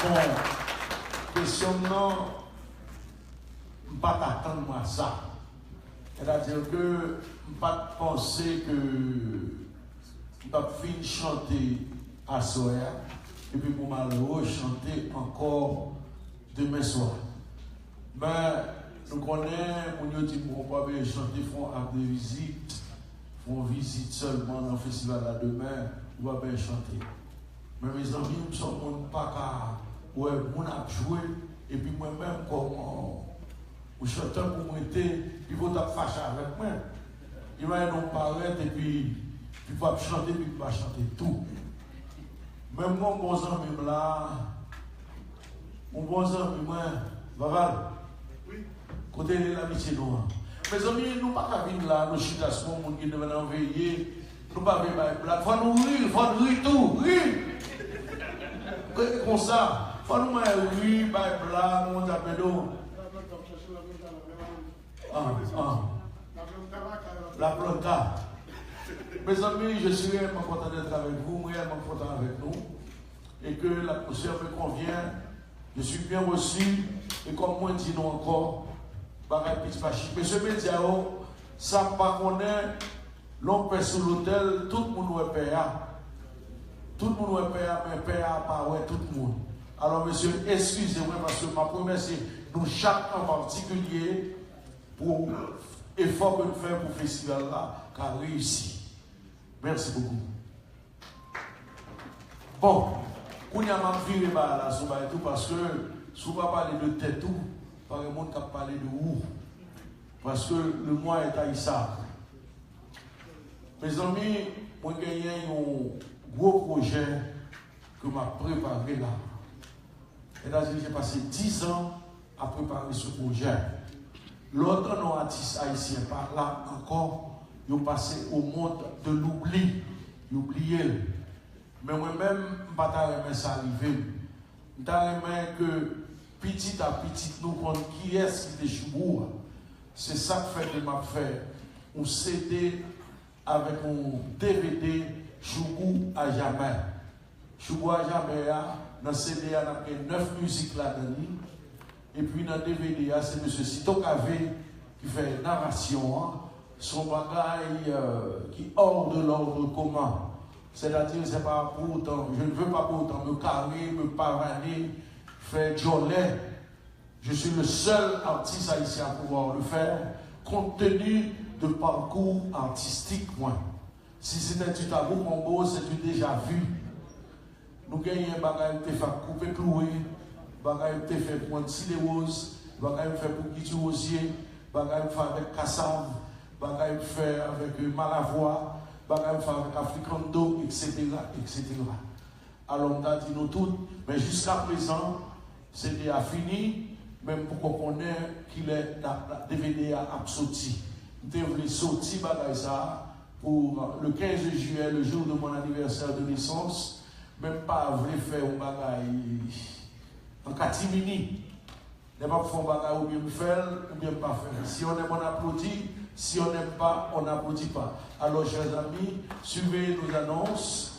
Bon, kesyon m nan, m pa t atann mwen a sa. Sètadi ke m pa t panse ke m t ap fin chante aswè a, epi pou m al rechante ankò demen swa. Men, nou konnen, moun yo di m, "Bon, ou pa bezwen chante, fè yon ak de vizit, fè yon vizit sèlman nan festival la demen, ou pa bezwen chante." Men, mezanmi, m se yon moun m pa ka wè moun ap jwe, epi mwen menm, kòman yon chantè pou mwen te, Pipo t ap fache avèk mwen. Imajine w parèt, epi Pipo ap chante, epi m pa chante tou. Men m gon bon zanmi m la, yon bon zanmi mwen, Vaval. Kote lamitye nou an? Mezanmi, nou pa ka vin la, nou chita sou yon moun ki devan nan veye, nou pa vle bay blag. Fò nou ri, fò n ri tou, ri! Ke konsa, fò nou mwen ri, bay blag, nou konn sa pèdo. Ah, ah. La planta. Mezanmi, je suis réellement content d'être avec vous, mwen reyèlman kontan avèk nou. Et que l'atmosphère me convient. Je suis bien reçu. E kòm mwen di nou ankò, bagay piti pa chik. Mesye medya yo, sa m pa konnen, lè w pè sou lotèl, tout moun wè pè a. Tout moun wè pè a, men pè a pa wè tout moun. Alò, mesye, eskize mwen, paske m ap remèsye nou chak an patikilye pou efò ke n fè pou festival la ka reyisi. Mèsi bokou. Bon, kounye a m ap vire bagay la sou bagay tou, paske si w pa pale de tèt ou, pa gen moun k ap pale de ou. Paske le moi est haïssable. Mezanmi, mwen genyen yon gwo pwojè ke m ap prepare la. Etazini, j'ai passé dix ans à préparer ce projet. Lè w tande yon atis ayisyen pa la ankò, yo pase au monde de l'oubli, yo bliye l. Men mwen menm, m pa ta renmen sa rive m. M ta renmen ke pitit a pitit nou konn kiyès ki te Choubou a. Se sa k fè ke m ap fè yon C D avèk yon D V D Choubou a jamè. Choubou a jamè a, nan C D a, n ap gen nèf mizik ladan li. Epi nan D V D a, se mesye Sito Kave ki fè narasyon an. Se yon bagay, euh, ki hors de l'ordre commun. C'est-à-dire, c'est pas pour autant, je ne veux pas pour autant me carrer, me pavaner, faire djòlè. Je suis le seul artiste haïtien à pouvoir le faire, compte tenu de parcours artistique mwen. Si c'était du tabou combo, c'est du déjà vu. Nou genyen bagay m te fè ak Koupe Klouwe, bagay m te fè pou Anti Lewoz, bagay m fè pou Guy Durosier, bagay m fè avèk Kassav, bagay m fè avèk, euh, Malavwa, bagay m fè avèk Africando, et cetera, et cetera. Alò, m ta di nou tout, men jiskaprezan, C D a fini, men m poko konnen kilè la, la, D V D a ap soti. M te vle soti bagay sa a pou, euh, le quinze juillet, le jour de mon anniversaire de naissance, men m pa vle fè yon bagay an katimini. Lè m ap fè yon bagay, oubyen m fè l, oubyen m pa fè l. Si on aime, on applaudit. Si on n'aime pas, on n'applaudit pas. Alors, chers amis, surveillez nos annonces.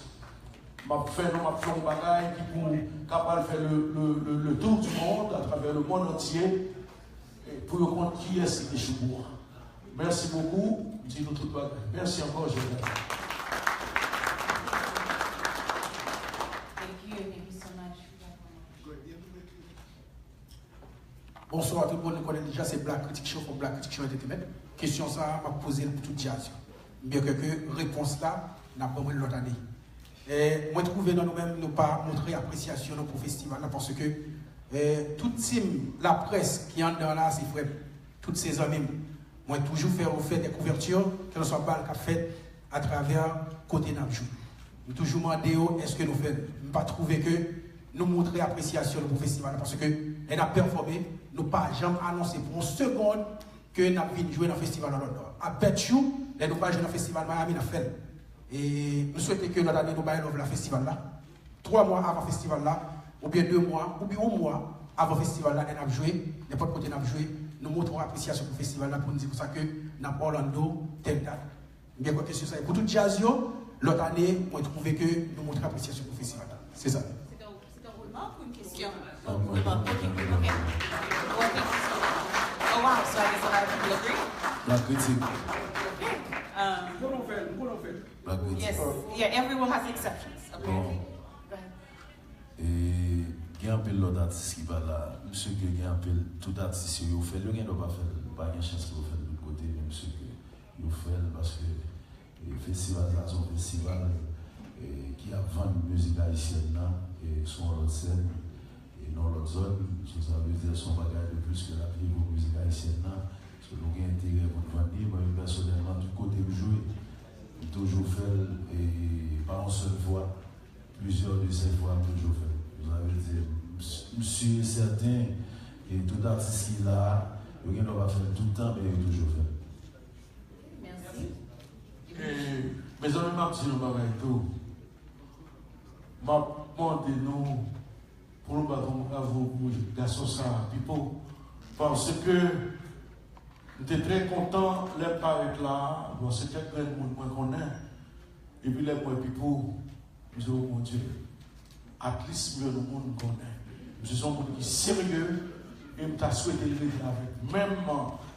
M ap fè, nou, m ap fè yon bagay ki pou kapab fè le, le, le, le tour du monde, à travers le monde entier, e pou yo konn kiyès ki te Choubou a. Merci beaucoup. M di nou tout bagay. Merci encore, Joseph. Thank you, thank you so much. Bonswa tout moun, nou konnen deja se Black Critic Show, from Black Critic Show Entertainment. Kesyon sa a, m ap poze l pou tout djaz yo. Byen ke, ke repons la, n ap ban mwen lòt ane. E, mwen twouve nan nou menm, nou pa montre apresyasyon nou pou festival la, paske, e, tout tim laprès ki anndan la, se frè m, tout se zanmi m. Mwen toujou fè yo fè de kouvèti, kèlkeswa bal k ap fèt atravè kote n ap jwe. M toujou mande yo, èske nou fè l? M pa twouve ke nou montre apresyasyon nou pou festival la, paske lè n ap pèfòme, nou pa janm anonse pou yon segonn ke n ap vin jwe nan festival nan London. I bet you, lè nou pral jwe nan festival Miami, n ap fè l. E m swete ke lòt ane nou bay love la festival la. Twa mwa avan festival la, oubyen de mwa, oubyen yon mwa avan festival la, lè n ap jwe, nenpòt kote n ap jwe, Nou montre yon apresyasyon pou festival la, pou n di konsa ke n ap Orlando, tèl dat. M gen kwè ke se sa. E pou tout djaz yo, lòt ane, mwen twouve ke nou montre apresyasyon pou festival la. Se sa. Se te yon, se te yon remak ou yon kesyon? Yon remak, ok, ok. Well, thank you so much. Oh, wow, so I guess a lot of people agree. La kritik. Ok. Um, Konnen w fè l, konnen w fè l. La kritik. Yes, yeah, everyone has exceptions, apparently. Go ahead. E gen anpil lòt atis ki pa la. M si ke gen anpil, tout atis yo, yo fè l, yo gen dwa pa fè l, pa gen chans pou yo fè l tout kote, men m si ke yo fè l paske e, festival sa se yon festival e, ki ap vann mizik ayisyèn nan e, sou yon lòt sèn e nan yon lòt zòn. So, sa vle di se yon bagay de plis ke l ap leve mizik ayisyèn nan. So, nou gen enterè pou n vann li. Mwen menm pèsonèlman, tout kote m jwe, m toujou fè l e, pa yon sèl fwa. Plizyè de sèt fwa m toujou fè l. Sa vle di, m si e sèten ke tout atis ki la a, yo gen dwa pa fè l tout tan, men yo toujou fè l. Mèsi. E, mezanmi, m ap di yon bagay tou. M ap mande nou pou nou bat yon bravo pou gason sa a, Pipo. Paske m te trè kontan lè m parèt la a, bon, se kèk grenn moun mwen konnen. Epi lè m wè Pipo, m di, o Bondye, at least m jwenn yon moun m konnen. Misye se yon moun ki serye, e m ta swete l rete avèk menm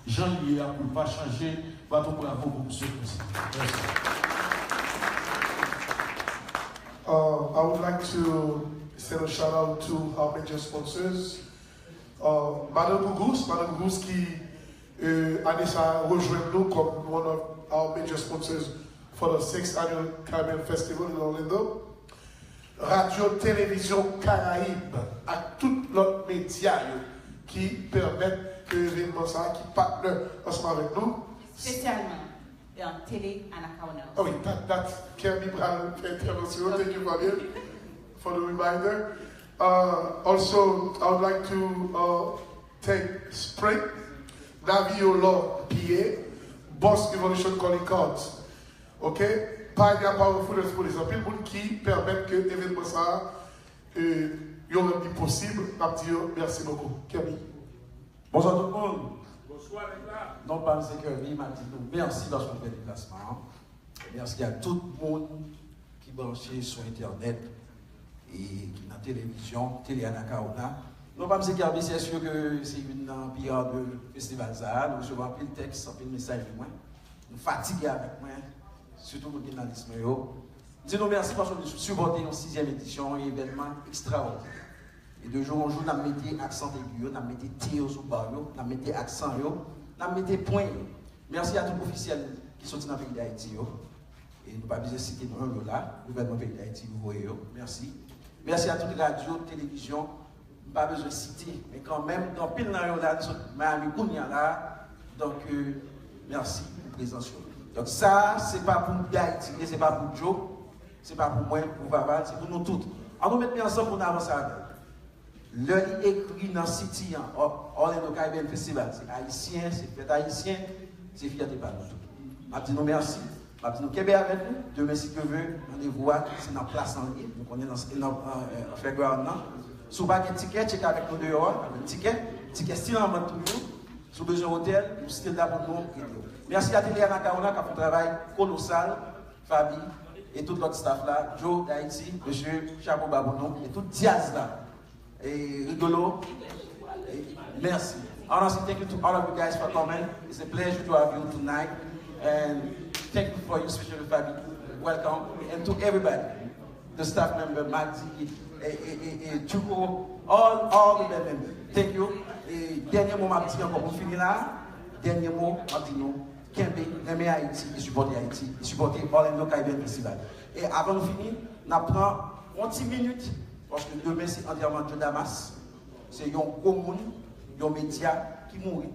jan l ye a pou l pa chanje. Bat yon bravo pou misye konsa. Mèsi. Uh, I would like to send a shout out to our major sponsors. Uh, Madan Gougous, Madan Gougous ki euh, ane sa a rejwenn nou kòm one of our major sponsors for the sixth annual Caribbean Festival in Orlando. Radyo Televizyon Karayib ak tout lòt medya yo ki pèmèt ke evènman sa a ki patnè ansanm avèk nou. Espesyalman Tele Anacaona. Oh wi, dat, dat Kerby pral fè entèvansyon. Thank you, Fabien, for the reminder. Uh, also, I would like to uh, thank Spring, Navio Law P A, Boss Revolution Calling Cards, ok? Pioneer Powerful Police, anpil moun ki pèmèt ke evènman sa a, euh, yo rann li posib. N ap di yo mèsi bokou. Kerby. Bonswa tout moun. Bonswa nèg la. Non pa m se Kerby, m ap di nou mèsi paske nou fè deplasman an. Mèsi a tout moun ki branche sou entènèt e ki nan televizyon, Tele Anacaona. Non pa m se Kerby, se sye ke se youn nan P R de festival sa a. Nou resevwa anpil tèks, anpil mesaj de mwen. Nou fatige avèk mwen, sitou moun ki nan lis mwen yo. M di nou mèsi paske nou sipòte yon sizyèm edisyon, yon evènman ekstraòdinè. E de jou an jou, n ap mete aksan egi yo, n ap mete T yo sou ba yo, n ap mete aksan yo, n ap mete pwen yo. Mèsi a tout ofisyèl ki soti nan peyi Dayiti yo. E nou pa bezwen site non yo la, gouvènman peyi Dayiti yo voye yo. Mèsi. Mèsi a tout radyo, televizyon, m pa bezwen site, men kanmenm, gen anpil nan yo la, nou sot Miami kounye a la. Donk, euh, mèsi pou prezans yo. Donk, sa a, se pa pou Dayiti, e se pa pou Joe, se pa pou mwen, pou Vaval, se pou nou tout. Ann nou met men ansanm pou n avanse avè l. Lè li ekri nan City an, Or- Orlando Caribbean Festival, se ayisyen, se fèt ayisyen, se fyète pa nou tout. M ap di nou mèsi, m ap di nou kenbe avèk nou. Demen, si Dye vle, randevou a, se nan plas lan li ye. Nou konnen nan, nan, nan, euh, Fairground nan. Si w pa gen tikè, tcheke avèk nou deyò a, pa gen tikè. Tikè still an vant toujou. Si w bezwen otèl, nou still la pou nou ede w. Mèsi a Tele Anacaona k ap fè yon travay kolosal, Faby, e tout lòt staff la, Joe Dayiti, mesye, chapo ba pou nou, e tout dyaz la. Hey, Rigolo. Hey, merci. I want to say thank you to all of you guys for coming. It's a pleasure to have you tonight. And thank you for you, especially Faby. Welcome. And to everybody, the staff member, Magdi, et, et, et, et Chuko, all, all the band members. Thank you. E dènye mo m ap di ankò pou fini la, dènye mo m ap di nou, kenbe, renmen Ayiti, e sipòte Ayiti, e sipòte Orlando Caribbean Festival. E avan nou fini, n ap pran yon ti minit, paske demen se antèman Joe Damas, se yon gwo moun, yon medya ki mouri.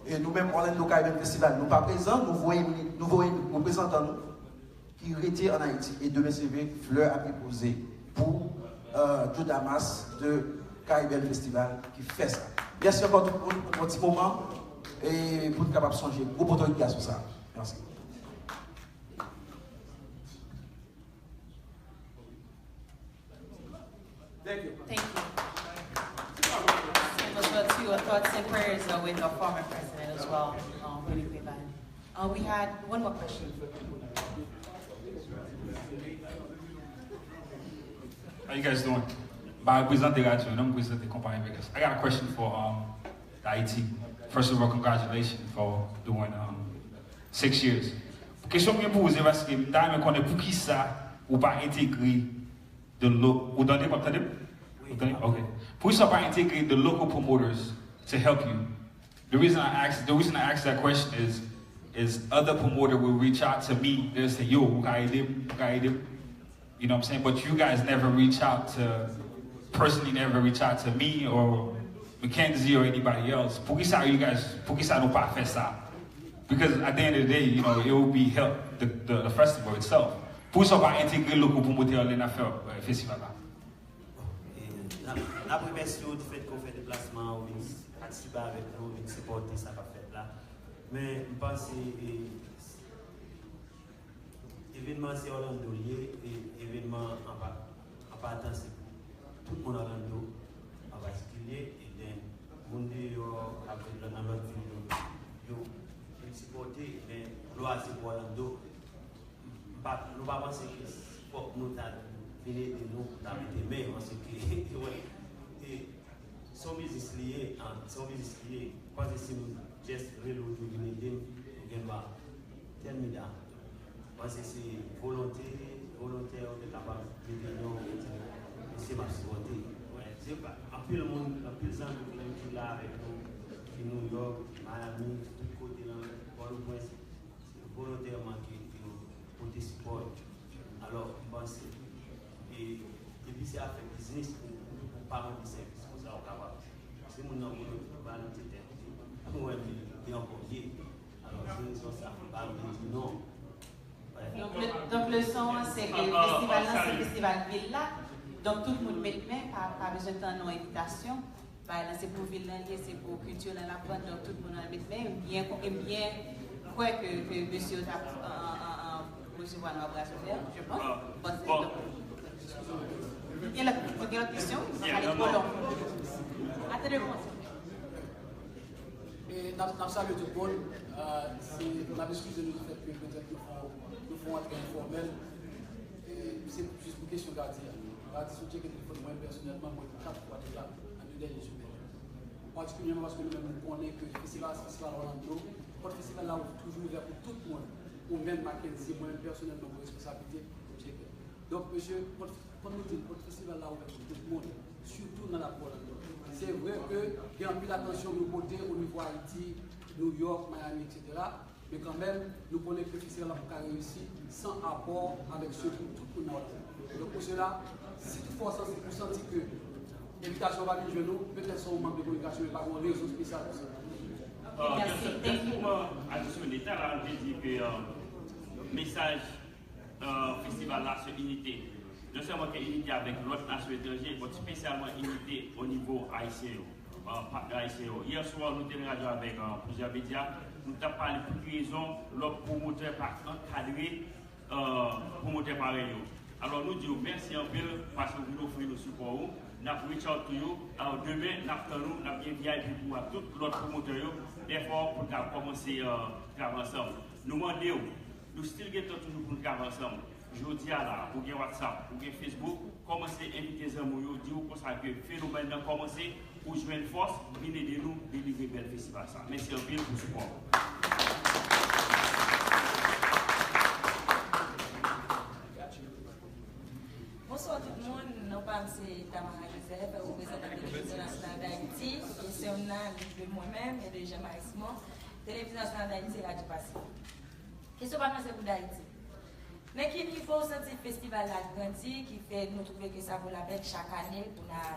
E nou menm Orlando Caribbean Festival, nou pa prezan, nou voye, nou voye reprezantan nou ki rete ann Ayiti. E demen se vre, flè ap depoze pou euh, Joe Damas de Caribbean Festival ki fè sa. Mèsi ankò tout moun pou yon ti moman e pou n kapab sonje gwo poto ki asou sa. Mèsi. Thank you. Thank you. Send us a two Thoughts and prayers uh, with our former president as well, um, Willie Preval. Uh, we had one more question. How you guys doing? Ba reprezante radyo, non reprezante konpayi Vegas. I got a question for um, Haiti. First of all, congratulations for doing um, six years. Kesyon mwen pou ou se paske m ta renmen konnen poukisa ou pa entegre the lo ou tande m ap tande m? Ou tande? Ok. Poukisa ou pa entegre the local promoters to help you? The reason I ask the reason I ask that question is is other promoter will reach out to me. They'll say, yo, ou ka ede m, ou ka ede m. You know what I'm saying? But you guys never reach out to personally never reach out to me or Mackenzie or anybody else. Poukisa you guys poukisa nou pa fè sa? Because at the end of the day, you know, it will be help the, the, the festival itself. Poukisa pa entegre local promoter lè n ap fè uh, festival la? N ap remèsye w di fèt ke w fè deplasman an, w vin patisipe avèk nou, w vin sipòte sa k ap fèt la. Men m panse e, evènman se Orlando l ye, e evènman an pa, an patan se pou tout moun Orlando an patikilye, e den moun deyò k ap viv nan lòt vil yo, yo vin sipòte, men glwa se pou Orlando. Nou pa panse ke fòk nou ta vin ede nou pou ta mete men paske se yon biznis li ye, se yon biznis li ye. Panse si m just rele w di w vin ede m, ou gen dwa tèl mida. Panse se volonte, volontè ou te kapab mete non ou di mesye m ap sipòte. Se anpil moun, anpil zanmi ki la avèk nou, ki New York, ki Miami, tout kote nan Pòtoprens. Volontèman ke yo pote sipò yo. Alò, m panse, e, depi se afè biznis, ou, ou, ou pa mande sèvis, konsa ou kapab. Si moun nan vle ou ba li ti tèt li, ou wè li, li an premye. Alò, se rezon sa, m pa vle di non. Donk, le, donk leson an se ke festival lan se festival vil la. Donk tout moun met men, pa, pa bezwen tann yon envitasyon. Bagay lan se pou vil lan li ye, se pou kilti lan l ap vann, donk tout moun al met men. M byen, m byen kwè ke, ke mesye yo t ap an, an, an, an resevwa nou a bras ouvè, je pense. Bon, se donk. Gen lòt, gen lòt kesyon? Sa pale twò long. Attendez, bon. E n ap, n ap salye tout moun. Se, n ap eskize nou di fèt ke petèt nou fè, nou fè yon antre enfòmèl. E se jis pou kesyon Gadi a. Gadi, si w tcheke telefòn mwen pèsonèlman, mwen kat fwa deja nan de dènye semèn yo. Patikilyèman paske nou menm nou konnen ke festival la se festival Orlando. Pòt festival la toujou ouvè pou tout moun. Ou menm Mackenzie, mwen menm pèsonèlman, mwen responsabilite pou tcheke. Donk, mesye, pòt, kòm nou di l, pòt festival la ouvè pou tout moun, sitou nan lakou Orlando. Se vre ke gen anpil atansyon nou pote o nivo Ayiti, New York, Miami, etsetera. Men kanmenm, nou konnen ke festival la poko ka reyisi san apò avèk sekou tout moun nan Orlando. Donk, pou sela, si toutfwa w santi, ou santi ke envitasyon an pa vin jwenn ou, petèt se yon mank de kominikasyon, men pa gen yon rezon espesyal pou sa. Just, just pou mwen adisyone, talè a nou te di ke mesaj festival la se inite. Non sèlman ke inite avèk lòt nasyon etranje, but espesyalman inite o nivo ayisyen yo, patnè ayisyen yo. Yè swa, nou te nan radyo avèk plizyè medya, nou t ap pale pou ki rezon lòt pwomotè pa ankadre pwomotè parèy yo. Alò, nou di yo mèsi anpil paske w vin ofri nou sipò ou. N ap reach out to you. Alò, demen, n ap tann ou, n ap gen V I P pou w ak tout lòt pwomotè yo. Dèfò, pou n ka kòmanse travay ansanm. Nou mande w, nou still gen tan toujou pou n travay ansanm. Jodi a la, ou gen WhatsApp, ou gen Facebook, kòmanse envite zanmi w yo, di yo konsa ke fenomèn nan kòmanse, ou jwenn fòs, vin ede nou delivre bèl festival sa. Mèsi anpil pou sipò. Bonswa tout moun, non pa m se Tamara Joseph, reprezantan Televizyon Nasyonal Dayiti, e se yon ami de mwen menm e de Jean Marismond, Televizyon Nasyonal Dayiti e Radyo Pasifik. Kesyon pa mwen se pou Dayiti. Nan ki nivo w santi festival la grandi ki fè nou twouve ke sa vo lapèn chak ane pou n a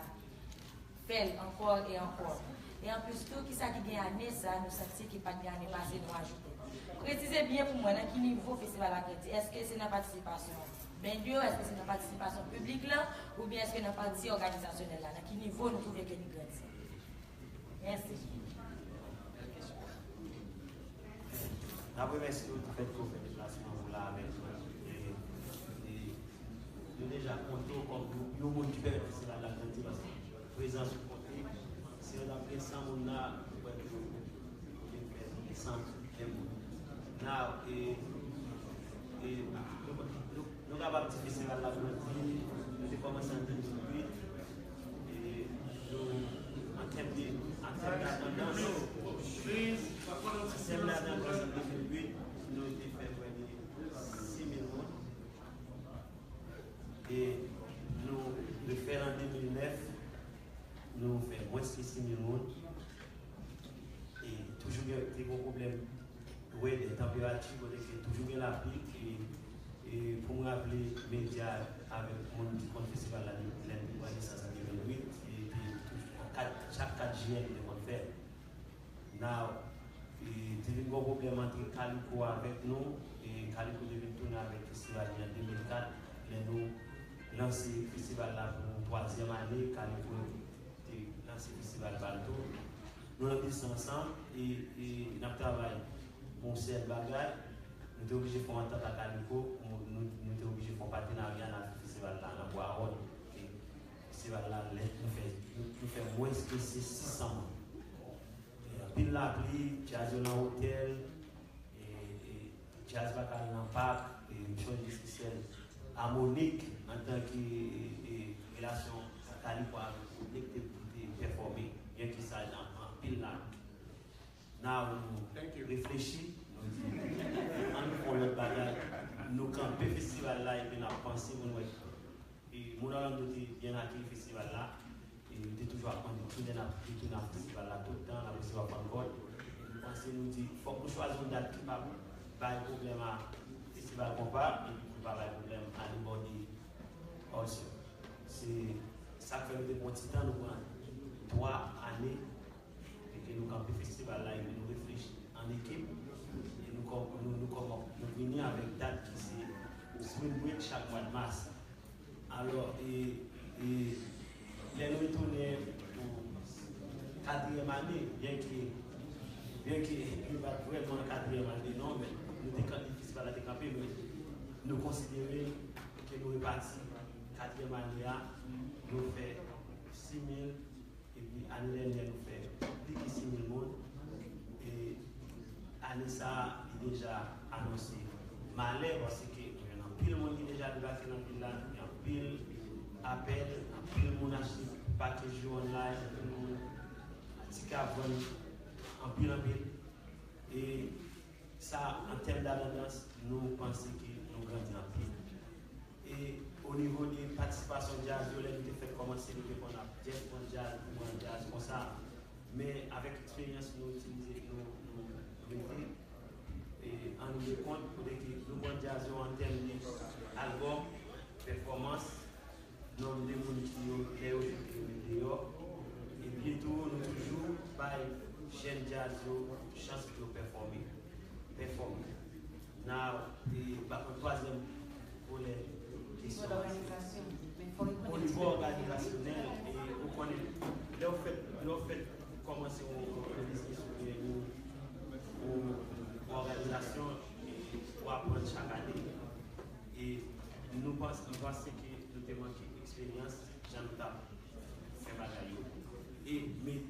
fè l ankò e ankò? E anplis tou, kisa ki gen ane sa a nou santi ki pa t gen ane pase nou ajoute? Presize byen pou mwen nan ki nivo festival la grandi. Èske se nan patisipasyon band yo? Èske se nan patisipasyon piblik lan? Oubyen èske nan pati òganizasyonèl la? Nan ki nivo nou twouve ke li grandi? Mèsi. N ap remèsye w di fèt ke w fè deplasman pou w la avèk nou. E, e, nou deja konte w kòm yon, yon moun ki pèmèt festival la grandi paske prezans ou konte. Si nou t ap gen san moun la, mwen kwè ke nou te fè san ven moun. Now, e, e, nou, nou, nou kapab di festival la grandi, nou te kòmanse an de mil uit, e nou, an tèm de, an tèm d atandans, an tèm d atandans an de mil uit, nou te fè prèmye sis mil moun. E nou refè l an de mil nèf, nou fè mwens ke sis mil moun. E toujou gen, te gen pwoblèm wè, de tanperati, kote ke toujou gen lapli. E, e pou m raple medya avèk moun ki konn festival la depi lè l te pran nesans an de mil uit, e te toujou, kat, chak kat jiyè, nou te konn fè l. Now, e, te vin gen yon pwoblèm ant Kaliko avèk nou, e Kaliko te vin tounen avèk festival li an de mil kat, lè nou lanse festival la pou twazyèm ane, Kaliko te lanse festival pa l tou. Nou lanse ansanm, e, e n ap travay pou yon sèl bagay, nou te oblije fè yon antant ak Kaliko, nou, nou, nou te oblije fè yon patenarya, n al fè festival la nan Bwawòn. E festival la, lè nou fè, nou, nou fè mwens ke se sis san moun. E anpil lapli, djaz yo nan otèl, e, e djaz pa ka al nan pak, e m sonje se sèl Amonik antanke, e, relasyon Kaliko avèk Amonik te, te pèfòme, byenke sa nan anpil lapli. Now nou reflechi, nou di, ann nou fè yon lòt bagay. Nou kanpe festival la epi n ap panse pou n wè. E moun Orlando te byen akeyi festival la. E yo te toujou ap mande kilè n ap retounen ak festival la tout tan, n ap resevwa pannkòt. Nou panse, nou di, fòk nou chwazi yon dat ki p ap bay pwoblèm a festival konpa, epi pou l pa bay pwoblèm a Anybody also. Se sa k fè nou te pran ti tan, nou pran twa ane, e ke nou kanpe festival la, epi nou reflechi an ekip, e nou kò-, nou, nou kòman, nou vini avèk dat ki se Spring Break chak mwa d mas. Alò, e, e, lè nou retounen pou katriyèm ane, byenke, byenke nou pa t vrèman nan katriyèm ane non, men nou te kanpe, festival la te kanpe, men nou konsidere ke nou repati katriyèm ane a, nou fè sis mil, epi ane dènyè nou fè plis ke sis mil moun. E ane sa a, li deja anonse malè, paske nou jwenn anpil moun ki deja debake nan vil la, gen anpil apèl, anpil moun achte pakèj yo online, anpil moun, tikè ap vann anpil, anpil. E sa, an tèm d atandans, nou panse ke nou grandi anpil. E o nivo de patisipasyon djaz yo, lè nou te fèk kòmanse, nou te konn ap just pran djaz, pou pran djaz konsa. Men avèk eksperyans nou itilize, nou, nou, nou mete, e, an nou de kont, kote ke nou pran djaz yo an tèm de albòm, pèfòmans, nonb de moun ki yo, lè yo jwe, yo met deyò. Epi tou, nou toujou bay jèn djaz yo chans pou yo pèfòme. Pèfòme. Now, e, pa konn twazyèm volè kesyon an. O nivo òganizasyonèl, e, ou konnen, lè w fèt, lè w fèt kòmanse yon, yon biznis oubyen yon, yon, yon òganizasyon, e, ou aprann chak ane. E nou panse, nou panse ke nou te manke eksperyans jan nou t ap fè bagay yo. E, men,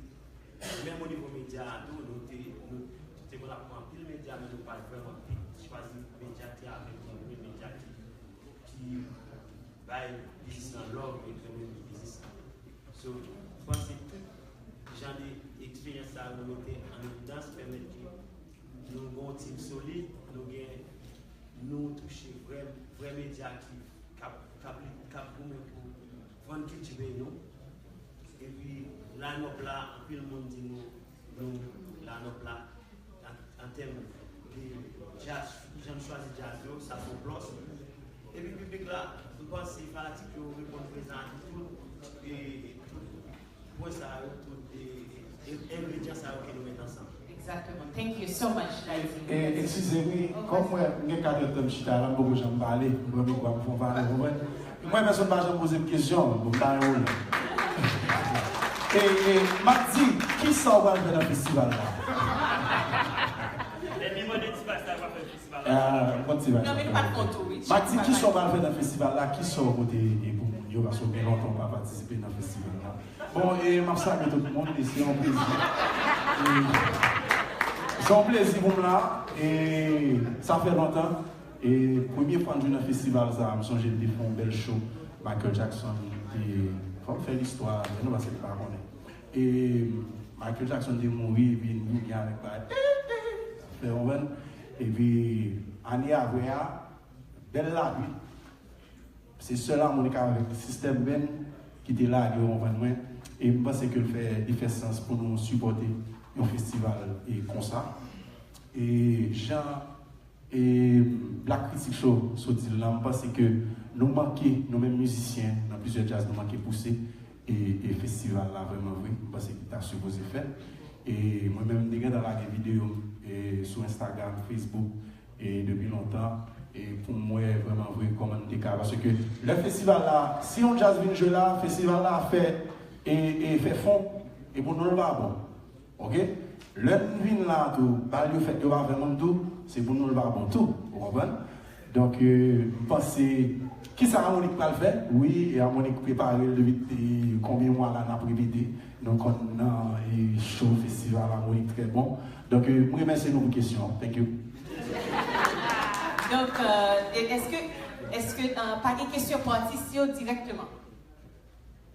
menm o nivo medya a tou, nou te, nou te konn ap pran anpil medya, men nou pa t vrèman pi chwazi medya ki avèg nou, oubyen medya ki, ki bay biznis lan love, e ki renmen biznis lan. So, m panse tout jan de eksperyans sa yo nou mete an evidans pèmèt ke nou gen yon tim solid, nou gen, nou touche vrè, vrè medya ki, k ap, k ap, k ap goumen pou vann kilti peyi nou. Epi, line-up la, anpil moun di nou, nou, line-up la, an, an tèm de djaz, jan n chwazi djaz yo, sa se yon plus. Epi piblik la, m panse fanatik yo reponn prezan ak tout, e, tout pwen sa yo, tout, e, e, engredyan sa yo ke nou met ansanm. Exactement. Thank you so much, Dayzy. E, eskize, wi, kòm mwen, m gen katrè tan m chita la, m poko janm pale, m pran mikwo a, m fè yon pale, w konprann? Mwen, pèsonn pa janm poze m kesyon, bon, m ta renmen w la. E, e, m ap di, kisa w pral fè nan festival la? Lè m mande ti bagay sa, w ap fè festival la. Ah, m konn ti bagay sa. Non, men li pa t konn tou, wi. M ap di, kisa w pral fè nan festival la? Kisa w pote, e, pou moun Paske w gen lontan w pa patisipe nan festival la. Bon, e m ap salye tout moun, e se yon plezi. E se yon plezi pou m la, e sa fè lontan. E premye fwa m jwe nan festival sa, m sonje m te fè yon bèl show. Michael Jackson te, fò m fè listwa, nou paske m pa konnen. E Michael Jackson te mouri, epi n vini avèk bagay. Fè konprann. Epi ane apre a, bèl lapli. Se sèl amonic avèk System Band ki te lage, w konprann mwen. E m panse ke l fè, li fè sans pou nou sipòte yon festival e konsa. E jan e Black Critic Show sot di l la, m panse ke nou manke, nou menm mizisyen, nan plizyè djaz, nou manke pouse e, e festival la vrèman vre. M panse ki ta sipoze fèt. E mwen menm, m te gentan lage videyo m e sou Instagram, Facebook, e depi lontan, e pou m wè vrèman vre kòman n te ka. Paske lè festival la, si yon djaz vin jwe la, festival la fè, e, e fè fon, e pou nou l pa bon. Oke? Lè n vin la tou, bal yo fèt, yo pa fè moun tou, se pou nou l pa bon tou. Ou konprann? Donk, e, m panse, kisa Amonik pral fè? Wi, e Amonik prepare l depi, e, konbyen mwa la n ap repete. Nou konn nan, e, show festival Amonik trè bon. Donk, e, m remèsye nou pou kesyon an. Thank you. Donk, e, èske, èske, e, pa gen kesyon pou atis yo dirèkteman?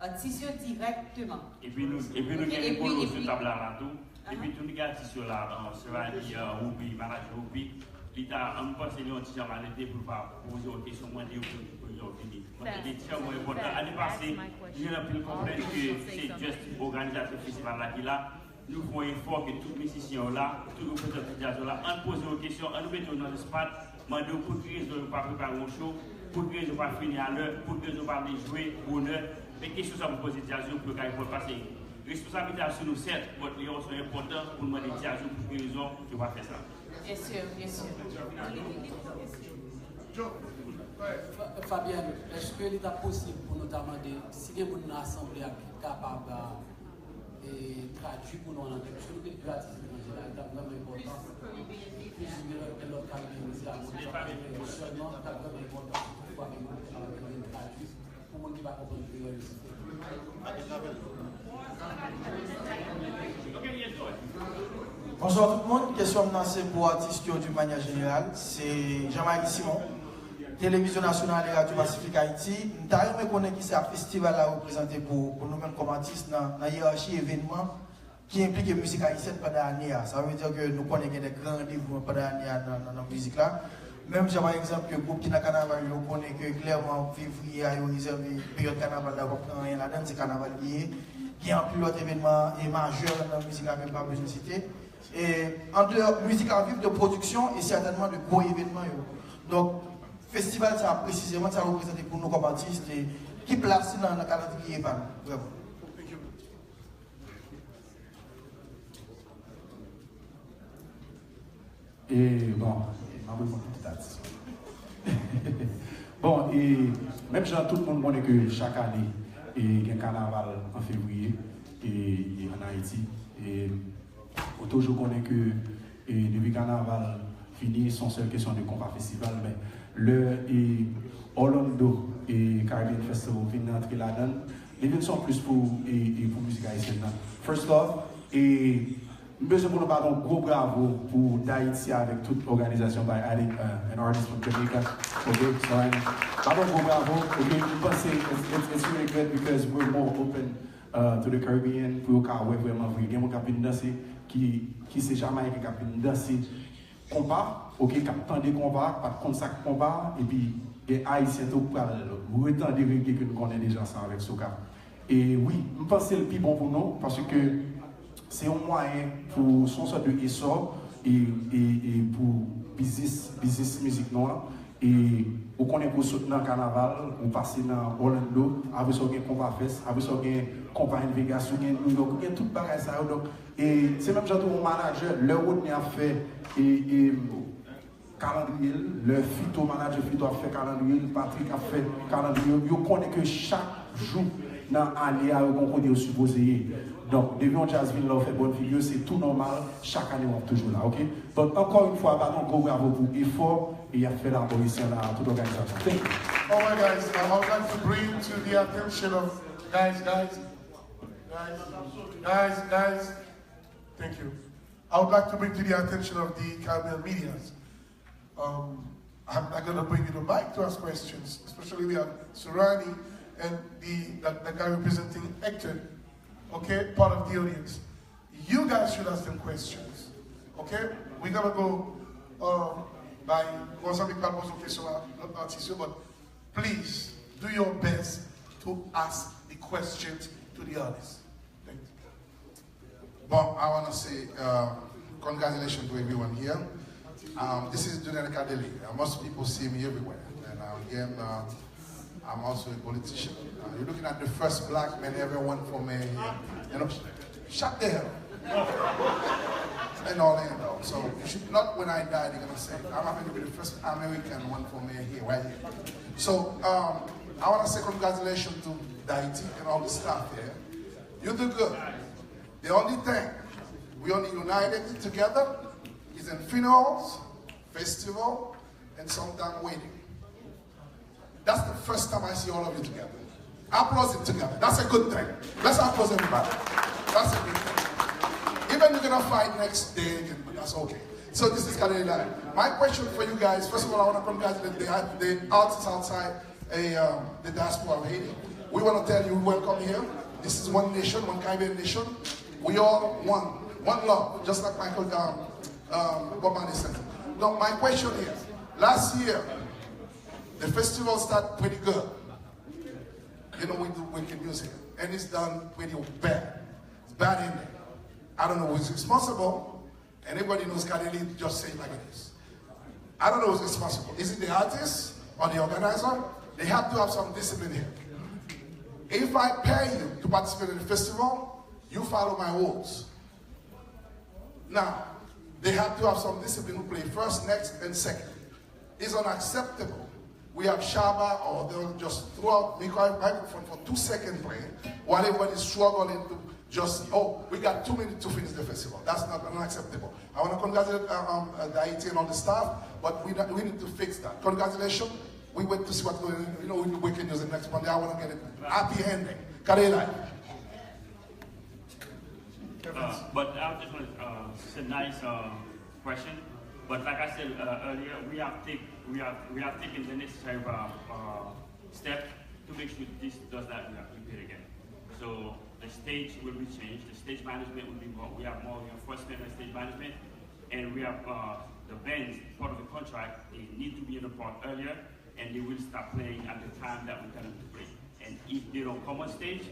Atis yo dirèkteman. Epi nou, epi nou gen Ripolo sou tab la la tou. Epi tou nou gen atis yo la, Serani, Woupi, manager Woupi. Li ta, m panse li yon ti jan malete pou l pa poze yon kesyon, mande yo pou, pou yo vini. Mwen te di tèlman enpòtan. Ane pase, nou gen anpil konplèn ke se just òganizatè festival la ki la. Nou fè yon efò ke tout mizisyen yo la, tout reprezantan djaz yo la, ann poze yo kesyon, ann nou mete yo nan spot, mande yo pou ki rezon yo pa prepare yon show, pou ki rezon yo pa fini alè, pou ki rezon yo pa vle jwe bonè. Men kesyon sa pou poze djaz yo pou yo ka reponn, paske responsablite a sou nou sèt, but li yon sou enpòtan pou n mande djaz yo pou ki rezon yo pa fè sa. Byen si, byen si. Fabienne, èske li t ap posib pou nou ta mande si gen moun nan asanble a ki kapab e tradui pou nou an anglè. Piske nou gen de atis etranje la, li t ap vrèman enpòtan. Plis gen lòt, gen lòt kalite mizik a moun sa pa fè sèlman, li t ap vrèman enpòtan si toutfwa gen moun ki kapab ede n tradui pou moun ki pa konprann kreyòl yo site. Bonswa tout moun, kesyon m nan se pou atis yo d'une manière générale, se Jean-Marie Simon. Televizyon Nasyonal e Radyo Pasifik Ayiti. M ta renmen konnen kisa festival la reprezante pou, pou nou menm kòm atis nan, nan yerachi evènman ki enplike mizik ayisyèn pandan ane a. Sa vle di ke nou konnen gen de gran randevou pandan ane a nan, nan, nan mizik la. Menm jan pa egzanp ke gwoup ki nan kanaval yo konnen ke klèman fevriye a yo rezève peryòd kanaval la, yo p ap pran anyen ladan l, se kanaval li ye. Gen anpil lòt evènman e majè nan mizik la ke m pa bezwen site. E andeyò mizik la viv de pwodiksyon e sètènman de gwo evènman yo. Donk, festival sa a presizeman, sa reprezante pou nou kòm atis, e ki plas li nan, nan kalandriye pa nou, vrèman. E bon, m ap reponn pou tout atis. Bon, e menm jan tout moun konnen ke chak ane e gen kanaval an fevriye e, e an Ayiti. E ou toujou konnen ke e depi kanaval fini, se yon sèl kesyon de konpa festival, men lè e Orlando e Caribbean Festival vin rantre ladan l, li vin se yon plis pou e, e pou mizik ayisyèn nan. First off, e M bezwen pou nou bat yon gwo bravo pou Dayiti avèk tout òganizasyon by adding uh, an artist from Jamaica. Ok, so and bat yon gwo bravo. Ok, m panse it's, it's, it's really good because we're more open uh, to the Caribbean pou yo ka wè vrèman vre. Gen moun k ap vin danse ki, ki se Jamayiken k ap vin danse konpa, ok, k ap tande konpa, pa t konn sa k konpa, epi gen Ayisyen tou k pral retande rege ke nou konnen deja ansanm avèk soca. E wi, m panse l pi bon pou nou, paske se yon mwayen pou, se yon sòt de esò e, e, e pou biznis, biznis mizik nou an. E ou konnen ke w sot nan kanaval, ou pase nan Orlando, apre sa w gen Konpa Fest, apre sa w gen Konpa in Vegas, ou gen New York, ou gen tout bagay sa yo. Donk, e se menm jan tou yon manajè, lè Rodney ap fè e, e, kalandriye l, lè Fito, manadjè Fito ap fè kalandriye l, Patrick ap fè kalandriye l, yo konnen ke chak jou nan ane a, yo gen yon kote yo sipoze ye. Donk, depi yon djaz vin la, ou fè bòn figi, se tou nòmal, chak ane w ap toujou la, ok? Donk, ankò yon fwa, bat yon gwo bravo pou efò e y ap fè labò isi a la a tout òganizasyon. Thank you. All right, guys, I would like to bring to the attention of guys, guys, guys, guys, guys. Thank you. I would like to bring to the attention of the Caribbean medias. Um, I'm not going to bring you the mic to ask questions, especially we have Surani and the, the, the guy representing Hector, okay, part of the audience. You guys should ask them questions, okay? We're going to go um, by, yon zanmi k pral poze yon kesyon a lòt atis yo, but please do your best to ask the questions to the artists. Thank you. Bon, I want to say uh, congratulations to everyone here. Um, this is Dudene Kadeli. Uh, most people see me everywhere. And uh, again, uh, I'm also a politician. Uh, you're looking at the first black man ever won for mayor here. You know, shut the hell. In Orlando. So you should not, when I die, they're going to say, I'm going to be the first American won for mayor here, right here. So um, I want to say congratulations to Daiti and all the staff here. You do good. The only thing, we only united together is in funerals, festival, and sometime wedding. That's the first time I see all of you together. Applause it together. That's a good thing. Let's applause everybody. That's a good thing. Even you're gonna fight next day again, but that's okay. So this is Kadeli Live. My question for you guys, first of all, I want to congratulate the, the artists outside a, um, the diaspora of Haiti. We want to tell you welcome here. This is one nation, one Caribbean nation. We all one, one love, just like Michael um, um, Bob Marley said. Donc, my question is, last year, the festival started pretty good. You know, we do wicked music, and it's done pretty bad. It's bad ending. I don't know who's responsible. Anybody knows Kadeli, just say it like it is. I don't know who's responsible. Is it the artist or the organizer? They have to have some discipline here. If I pay you to participate in the festival, you follow my rules. Now, they have to have some discipline who play first, next, and second. It's unacceptable. We have Shabba, or they'll just throw out micro- microphone for two seconds playing, while everybody's struggling to just, oh, we got two minutes to finish the festival. That's not unacceptable. I want to congratulate uh, um, uh, Daiti and all the staff, but we, not, we need to fix that. Congratulations. We wait to see what's going on. You know, we do breaking news the next Monday. I want to get it happy ending. Kadeli Live. Uh, but I just want to uh, say nice uh, question. But like I said uh, earlier, we have take we have we have taken the necessary uh, uh, step to make sure this does not repeat again. So the stage will be changed. The stage management will be more. We have more reinforcement in stage management, and we have uh, the bands, part of the contract. They need to be in the park earlier, and they will stop playing at the time that we tell them to play. And if they don't come on stage,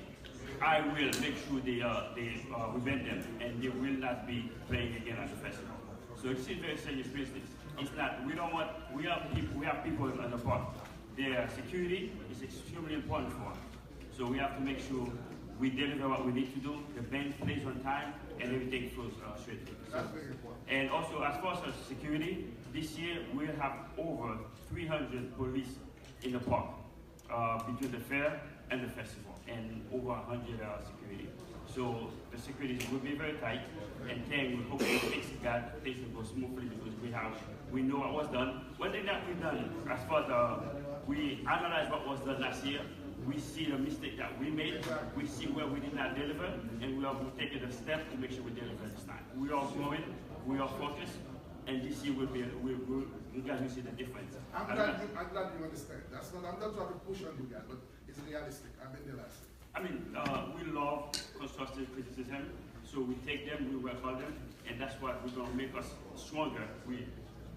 I will make sure they uh, they uh, we ban them, and they will not be playing again at the festival. So this is very serious business. It's not we don't want we have people we have people in the park. Their security is extremely important for us. So we have to make sure we deliver what we need to do. The band plays on time, and everything flows uh, straight. So, and also as far as security, this year we have over three hundred police in the park uh, between the fair and the festival, and over one hundred uh, security. So the security will be very tight, and then we hope to fix that things will go smoothly because we have we know what was done. One thing that we done as far as uh, we analyze what was done last year, we see the mistake that we made, we see where we did not deliver, and we are taking the step to make sure we deliver this time. We are growing, we are focused, and this year will be, we, we, you guys will see the difference. I'm glad, you, I'm glad you understand. That's not, I'm not trying to push on you guys, but it's realistic. I've been there last year. I mean, uh, we love constructive criticism, so we take them, we work on them, and that's what we're going to make us stronger. We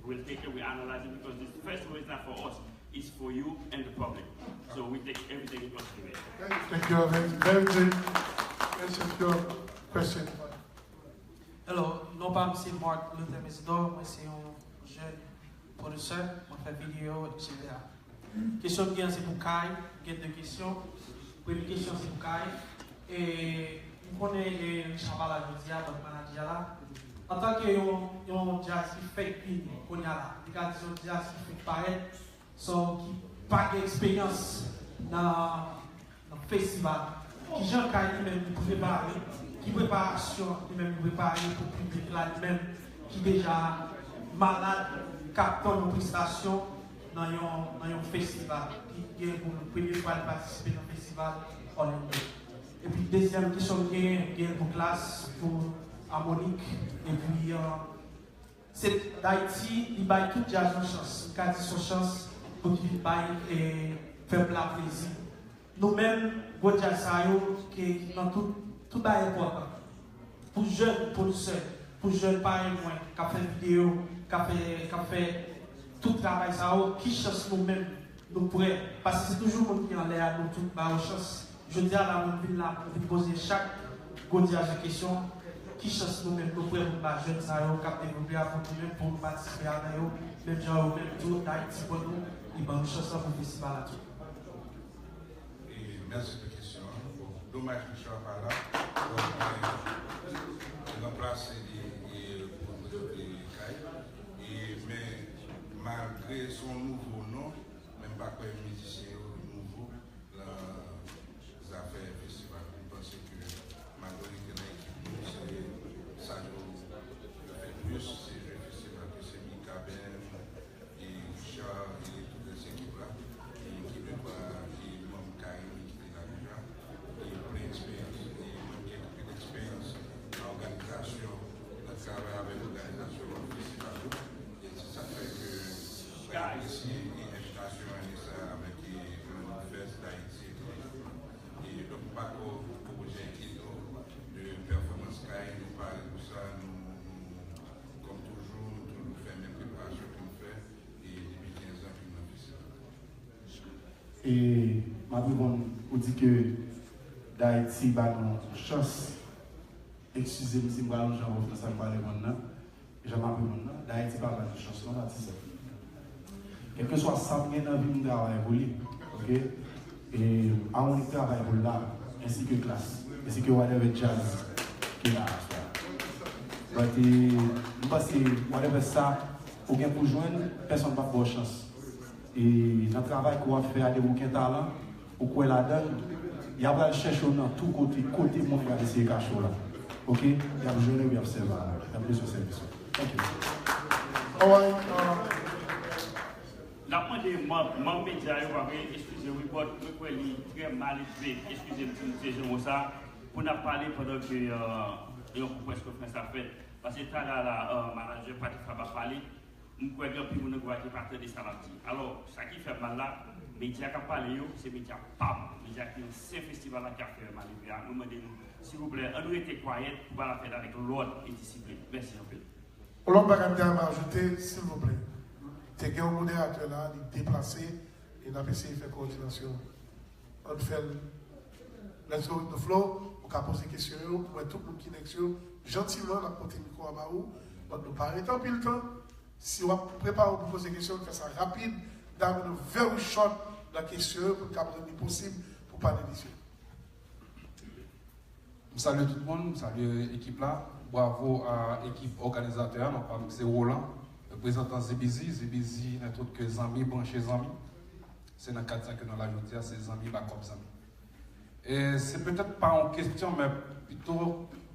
will take it, we analyze it, because this festival is not for us, it's for you and the public. So we take everything in consideration. Thank you, Evan. Very good. Question, your question. Hello, non pa m se Mark Luther Mesidor, mwen se yon jèn pwodisè, mwen fè videyo, etsetera. Kesyon m gen se pou Kay, m gen de kesyon. Premye kesyon se pou Kay. E m konnen e Richard pa la jodi a, but manadjè a la. Antanke yon, yon djaz ki fèk vini kounye a la, li ka di se yon djaz ki fèk parèt, so ki pa gen eksperyans nan nan festival. Kijan Kay li menm li prepare, ki preparasyon li menm li prepare pou piblik la li menm ki deja malad, k ap tann yon prestasyon, nan yon, nan yon festival. Ki gen pou premye fwa li patisipe nan festival Orlando. Epi dezyèm kesyon m genyen, gen pou Klass, pou Harmonik, epi, euh, se Dayiti, li bay tout djaz yon chans. M ka di se yon chans pou ki vin bay, e, pèp la plezi. Nou menm, gwo djaz sa yo, ke nan tout, tout bagay enpòtan. Pou jèn pwodiktè, pou jèn parèy mwen, k ap fè videyo, k ap fè, k ap fè tout travay sa yo, ki chans nou menm, nou prè? Paske se toujou moun ki anlè a, nou tout ba yo chans. Jodi a la, mwen vin la, mwen vin poze chak gwo djaz yo kesyon, ki chans nou menm, nou prè pou n ba jèn sa yo, k ap devlope a pou nou menm, pou nou patisipe avè yo, menm jan yo menm tou, Dayiti ban nou, li ban nou chans la pou festival la tou. E mèsi pou kesyon an. Bon, domaj Richard pa la. Donk, mwen ranplase li, e, pou prezante kay. E, men, malgre se yon nouvo non, men m pa kwè mizisyen yo nouvo nan zafè festival. M panse ke majorite nan ekip nou, se sa yo, yo fè plis, se jwe festival, ke se Mikaben, e Richard e tout rès ekip la, e ki menm pa, e manm K M ki te la deja, e plen eksperyans. E mwen ki gen anpil eksperyans nan òganizasyon, nan travay avèk òganizasyon festival yo. E se sa k fè ke mwen apresye, e envitasyon ane sa avèk, e Orlando Fest Dayiti, e tout. E donk, m pa ko, ko bouze enkyete w de pèfòmans kay, nou pare pou sa, nou, nou, kòm toujou, nou toujou fè menm preparasyon ke nou fè, e depi kenz an ke nou nan festival. E m ap reponn ou di ke Dayiti ba nou chans. Eskize m si m pral lonje anba w nan sa m pral reponn nan. Jan m ap reponn nan, Dayiti pa ba nou chans non, atis. Kèlkeswa sa m gen nan vi m, m travay pou li. Oke? E Harmonik travay pou l la, ensi ke Klass, ensi ke whatever djaz ki la aswè a. But, e, m panse, whatever sa ou gen pou jwenn, pèsonn p ap ba w chans. E nan travay ke w ap fè a, depi w gen talan, ou kwè ladan l, y ap al chèche w nan tout kote, kote moun yo ap eseye kache w la. Oke? Y ap jwenn ou, y ap sèvi a, y ap bezwen sèvis ou. Thank you. Alright, uh, N ap mande manm, manm medya yo, pa vre, eskize wi, but mwen kwè li trè maledve, eskize m pou m itilize mo sa, pou n ap pale pandan ke, euh, yon près konferans ap fèt. Paske talè a la, euh, manadjè Patrick Fabre ap pale, m kwè gen anpil moun nan gwoup la ki pa tande sa l ap di. Alò, sa ki fè m mal la, medya k ap pale yo, se medya pa m, medya ki ansyen festival la ki ap fè maledve a. Mwen mande nou, silvouplè, ann rete kwayèt pou bal la fèt avèk lòd e disiplin. Mèsi anpil. Yon lòt bagay m ta renmen ajoute, silvouplè. Te gen yon moderatè la, li deplase, e n ap eseye fè kowòdinasyon. Ann fè l. Let's go with the flow. Ou ka poze kesyon yo, ou wè tout moun ki next yo. Jantiman, n ap pote mikwo a ba ou. But nou pa rete anpil tan. Si w ap prepare w pou poze kesyon, fè sa rapid. Dam nou very short nan kesyon yo pou n ka rann li posib pou panelis yo. M salye tout moun, m salye ekip la. Bravo a ekip òganizatè a, non pa m se Roland, reprezantan Zibizi, Zibizi nenpòt ke zanmi branche zanmi. Se nan kad sa ke nou la jodi a, se zanmi bakòp zanmi. E se petèt pa yon kesyon, men pito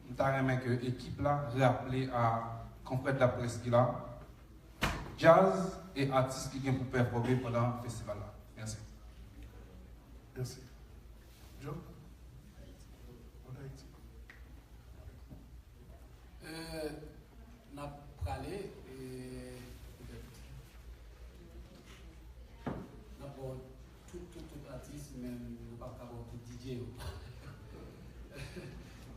m ta renmen ke ekip la raple a konfrè laprès ki la, djaz e atis ki gen pou pèfòme pandan festival la. Mèsi. Mèsi. Joe? Ann Ayiti. Euh, n ap prale, e, petèt, n ap ba w tout, tout, tout atis, men nou p ap ka ba w tout D J yo.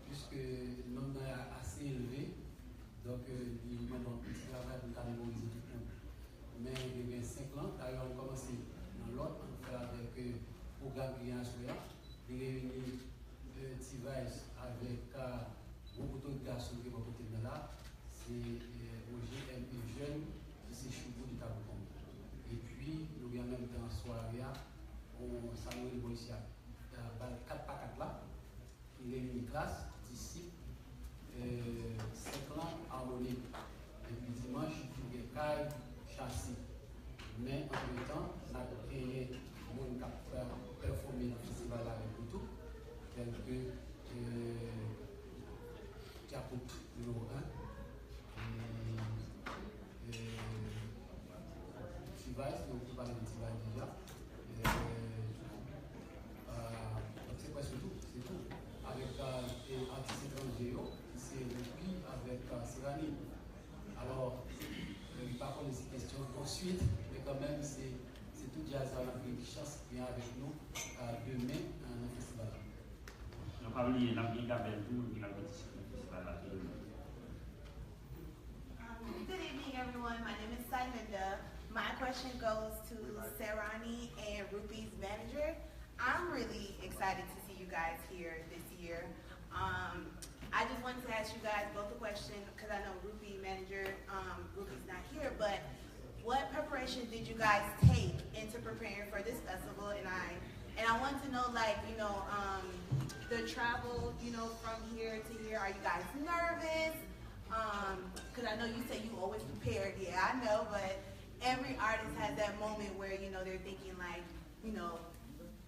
Puiske nonm nan ase elve, donk, euh, li mande yon ti travay pou n ka memorize tout moun. Men yo gen senk lan, dayè, ann kòmanse nan lòd, ann fè avèk, euh, pwogram ki gen aswè a. Li reyini, euh, T-Vice avèk, euh, gwo kote gason ki bò kote m nan la, se, euh, Roger M. Eugène, ki se Choubou de Tabou Kongo. Epi, nou gen an menm tan sware a, on Samuel Boysia, euh, bal kat pa kat la, ki reyini Klass, Disip, euh, senk lan, Harmonik. Epi dimanch, nou gen kay, Chasi. Men, antretan, n ap genyen moun k ap pè-, pèfòme nan festival la avèk nou tou, tèlke, euh, Djakout nimewo en, e, e, T-Vice, nou te pale de T-Vice deja. E, e, donk se prèske tou, se tou. Avèk, e, e, atis etranje yo, ki se Roopy avèk, e, Serani. Alò, e, m pa konnen si kesyon gon swit, men kanmenm, se, se tout djaz la n ap gen chans gen avèk nou, e, demen, e, nan festival la. Nou pa bliye, n ap gen Gabel tou, ki pral patisipe nan festival la tou demen. Um, good evening, everyone. My name is Silinda. My question goes to Serani and Roopy's manager. I'm really excited to see you guys here this year. Um, I just wanted to ask you guys both a question because I know Roopy manager, um, Roopy's not here, but what preparation did you guys take into preparing for this festival? And I and I want to know, like, you know, um, the travel, you know, from here to here. Are you guys nervous? Um, 'cause I know you say you always prepared. Yeah, I know, but every artist has that moment where, you know, they're thinking, like, you know,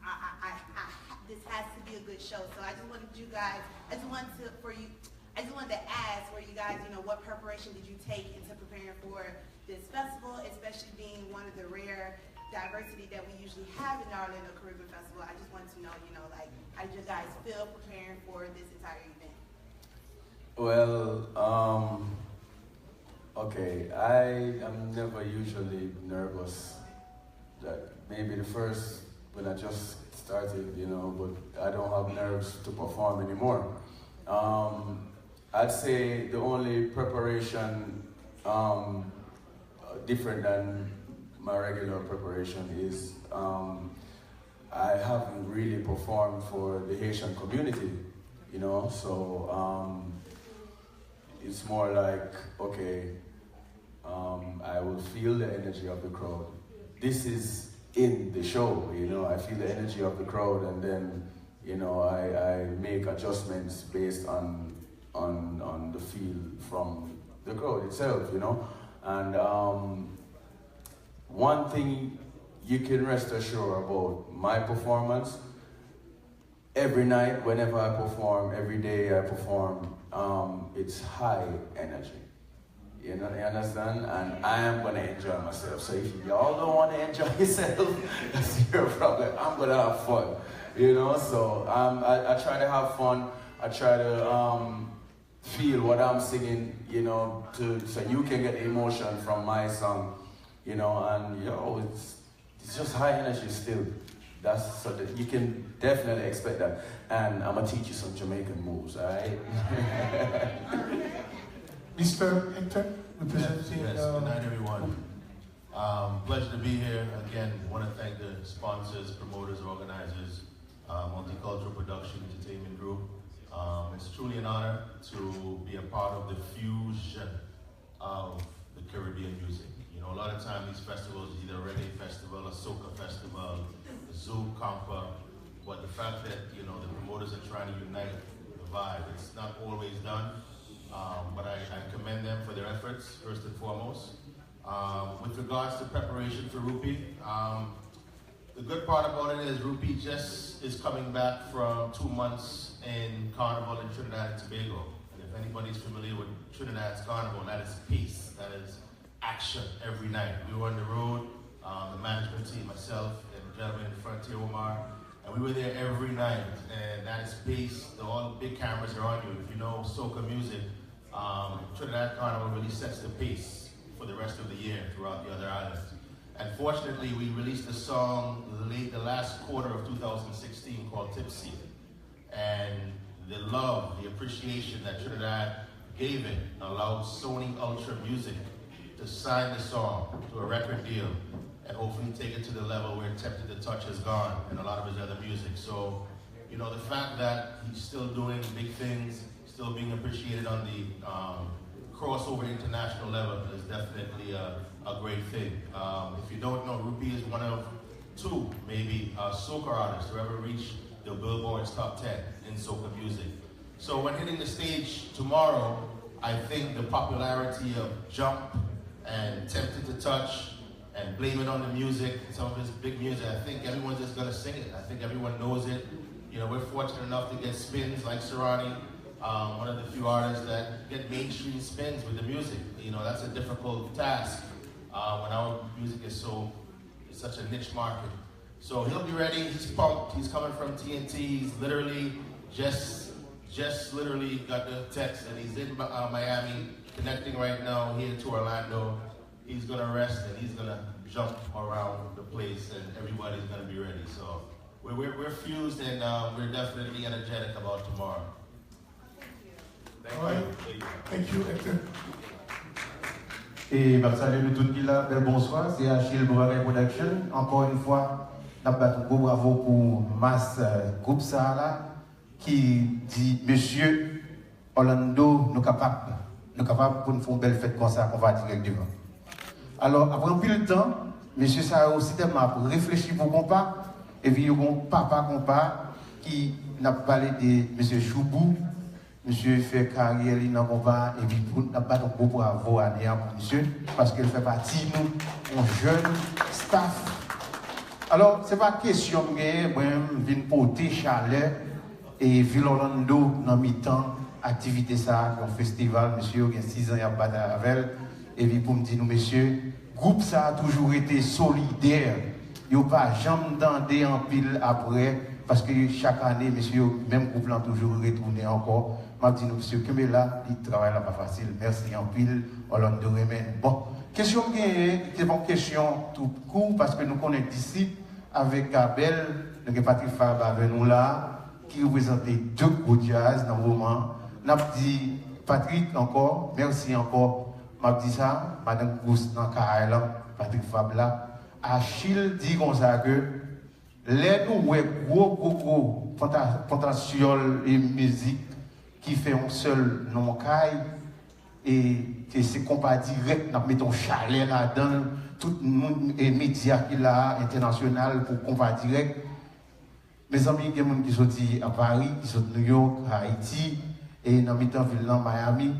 I, I, I, I, this has to be a good show. So I just wanted you guys, I just wanted to, for you, I just wanted to ask, were you guys, you know, what preparation did you take into preparing for this festival, especially being one of the rare diversity that we usually have in the Orlando Caribbean Festival? I just wanted to know, you know, like, how did you guys feel preparing for this entire event? Well, um, okay, I am never usually nervous. Like, maybe the first, when I just started, you know, but I don't have nerves to perform anymore. Um, I'd say the only preparation, um, different than my regular preparation is, um, I haven't really performed for the Haitian community, you know, so, um, it's more like, okay, um, I will feel the energy of the crowd. This is in the show, you know, I feel the energy of the crowd, and then, you know, I, I make adjustments based on, on, on the feel from the crowd itself, you know. And, um, one thing you can rest assured about my performance, every night, whenever I perform, every day I perform, um, it's high energy. You know, you understand? And I am gonna enjoy myself. So if y'all don't wanna enjoy yourself, that's your problem. I'm gonna have fun. You know, so, um, I, I try to have fun. I try to, um, feel what I'm singing, you know, to, so you can get the emotion from my song, you know, and yo, it's it's just high energy still. That's so that you can definitely expect that. And I'm gonna teach you some Jamaican moves, alright? Mister Hector, representing. Yes, yes. Good night, everyone. Um, pleasure to be here. Again, want to thank the sponsors, promoters, organizers, uh, Multicultural Production Entertainment Group. Um, it's truly an honor to be a part of the fusion of the Caribbean music. You know, a lot of time these festivals is either a reggae festival, a soca festival, a zouk, compa, but the fact that, you know, the promoters are trying to unite the vibe, it's not always done, um, but I, I commend them for their efforts, first and foremost. Um, with regards to preparation for Roopy, um, the good part about it is Roopy just is coming back from two months in Carnival in Trinidad and Tobago. And if anybody's familiar with Trinidad's Carnival, that is peace, that is action every night. We were on the road, um, the management team, myself, and the gentleman in front here, Omar, and we were there every night. And that is peace. The, all big cameras are on you. If you know soca music, um, Trinidad Carnival really sets the pace for the rest of the year throughout the other islands. And fortunately, we released a song late the last quarter of two thousand sixteen called Tipsy. And the love, the appreciation that Trinidad gave it allowed Sony Ultra Music to sign the song to a record deal and hopefully take it to the level where Tempted to Touch has gone and a lot of his other music. So, you know, the fact that he's still doing big things, still being appreciated on the, um, crossover international level is definitely a, a great thing. Um, if you don't know, Roopy is one of two, maybe, uh, soca artists to ever reach the Billboard's top ten in soca music. So when hitting the stage tomorrow, I think the popularity of Jump and Tempted to Touch and Blame It on the Music, some of his big music, I think everyone's just gonna sing it. I think everyone knows it. You know, we're fortunate enough to get spins like Serani, um, one of the few artists that get mainstream spins with the music. You know, that's a difficult task. Uh, when our music is so, it's such a niche market. So he'll be ready. He's pumped. He's coming from T N T. He's literally just, just literally got the text, and he's in uh, Miami, connecting right now here to Orlando. He's gonna rest and he's gonna jump around the place, and everybody's gonna be ready. So we're, we're, we're fused, and uh, we're definitely energetic about tomorrow. Alright. Thank you, Hector. E m ap salye nou tout ki la, bèl bonswa, se Achille Bon Bagay Production. Ankò yon fwa, n ap bat yon gwo bravo pou mas gwoup sa a la ki di mesye Orlando, nou kapab, nou kapab pou n fè yon bèl fèt konsa, konpa dirèk devan. Alò, apre anpil tan, mesye sa yo sitèlman ap reflechi pou konpa, epi yo gon papa konpa ki n ap pale de mesye Joubou. Misye fè karyè li nan konpa epi pou n ap bat yon gwo bravo ane a pou misye paske l fè pati nou yon jèn staff. Alò, se pa kesyon m genyen, mwen m vin pote chalè e vil Orlando nan mitan aktivite sa a, yon festival, mesye yo gen sizan y ap batay avè l, epi pou m di nou mesye, gwoup sa a toujou rete solidè, yo pa janm tande anpil aprè, paske chak ane, mesye yo, menm gwoup lan toujou retounen ankò. M ap di nou, mesye, kenbe la, li travay la pa fasil. Mèsi anpil, Orlando renmen nou. Bon, kesyon m genyen, se pa yon kesyon tou kou, paske nou konnen Disip avèk Gabèl, nou gen Patrick Fabre avè nou la, ki reprezante de gwo djaz nan moman. N ap di Patrick ankò, mèsi ankò. M ap di sa, madanm Gous nan kay la, Patrick Fabre la, Achille di konsa ke lè nou wè gwo gwo gwo panta, pantasyòl e mizik ki fè yon sèl non kay, e ke se konpa dirèk, n ap mete yon chalè ladan l, tout moun e medya ki la a entènasyonal pou konpa dirèk. Mezanmi, gen moun ki soti a Paris, ki sot New York, Ayiti, e nan mitan vil lan, Miami.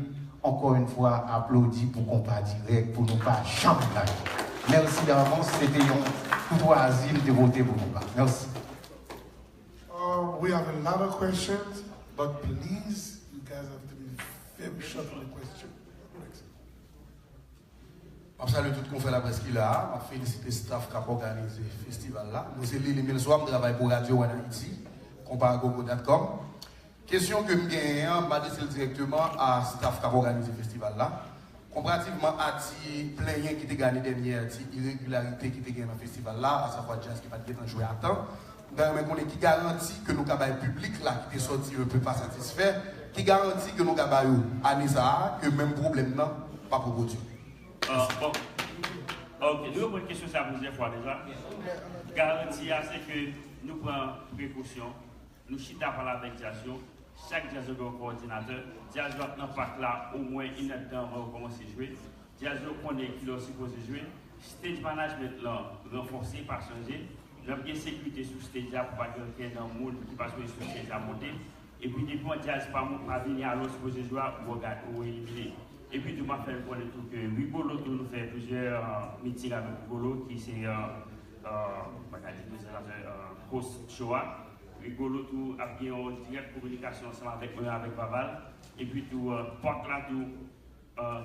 Ankò yon fwa, aplodi pou konpa dirèk, pou nou pa janm lage. Mèsi davans, se te yon koutwazi m te pote pou konpa. Mèsi. Uh, we have a lot of questions, but please, you guys have to be very short on the question. M ap salye tout konfrè laprès ki la a, m ap felisite staff k ap òganize festival la. Mwen se Lili Milswa, m travay pou Radio One Haiti, konpa agogo dot com. Kesyon ke m genyen an, m adrese l dirèkteman a staff k ap òganize festival la. Konparativman a ti plenyen ki te gen ane dènyè, ti iregilarite ki te gen nan festival la, asavwa djaz ki pa t gentan jwe a tan, m ta renmen konnen ki garanti ke nou ka bay piblik la ki te sòti un peu pa satisfè, ki garanti ke nou ka ba yo ane sa a, ke menm pwoblèm nan p ap repwodui. Ah, bon. Ok, nou reponn kesyon sa plizyè fwa deja. Garanti a se ke nou pran prekosyon, nou chita pale avèk djaz yo, chak djaz yo gen yon kowòdinatè, djaz yo ap nan pak la omwen inèdtan anvan yo kòmanse jwe, djaz yo konnen kilè yo sipoze jwe, stage management lan ranfòse, pa chanje, n ap gen sekirite sou stage la pou pa gen okenn moun ki pa sipoze sou stage la monte, epi depi yon djaz pa moun pa vini a lè w sipoze jwe a, ou gade, ou elimine. Epi tou m ap fè nou konnen tou ke Rigolo tou nou fè plizyè miting avèk Rigolo ki se, m pa ka di prezantatè, host show a. Rigolo tou ap gen yon dirèk kominikasyon ansanm avèk mwen, avèk Vaval. Epi tou, pak la tou,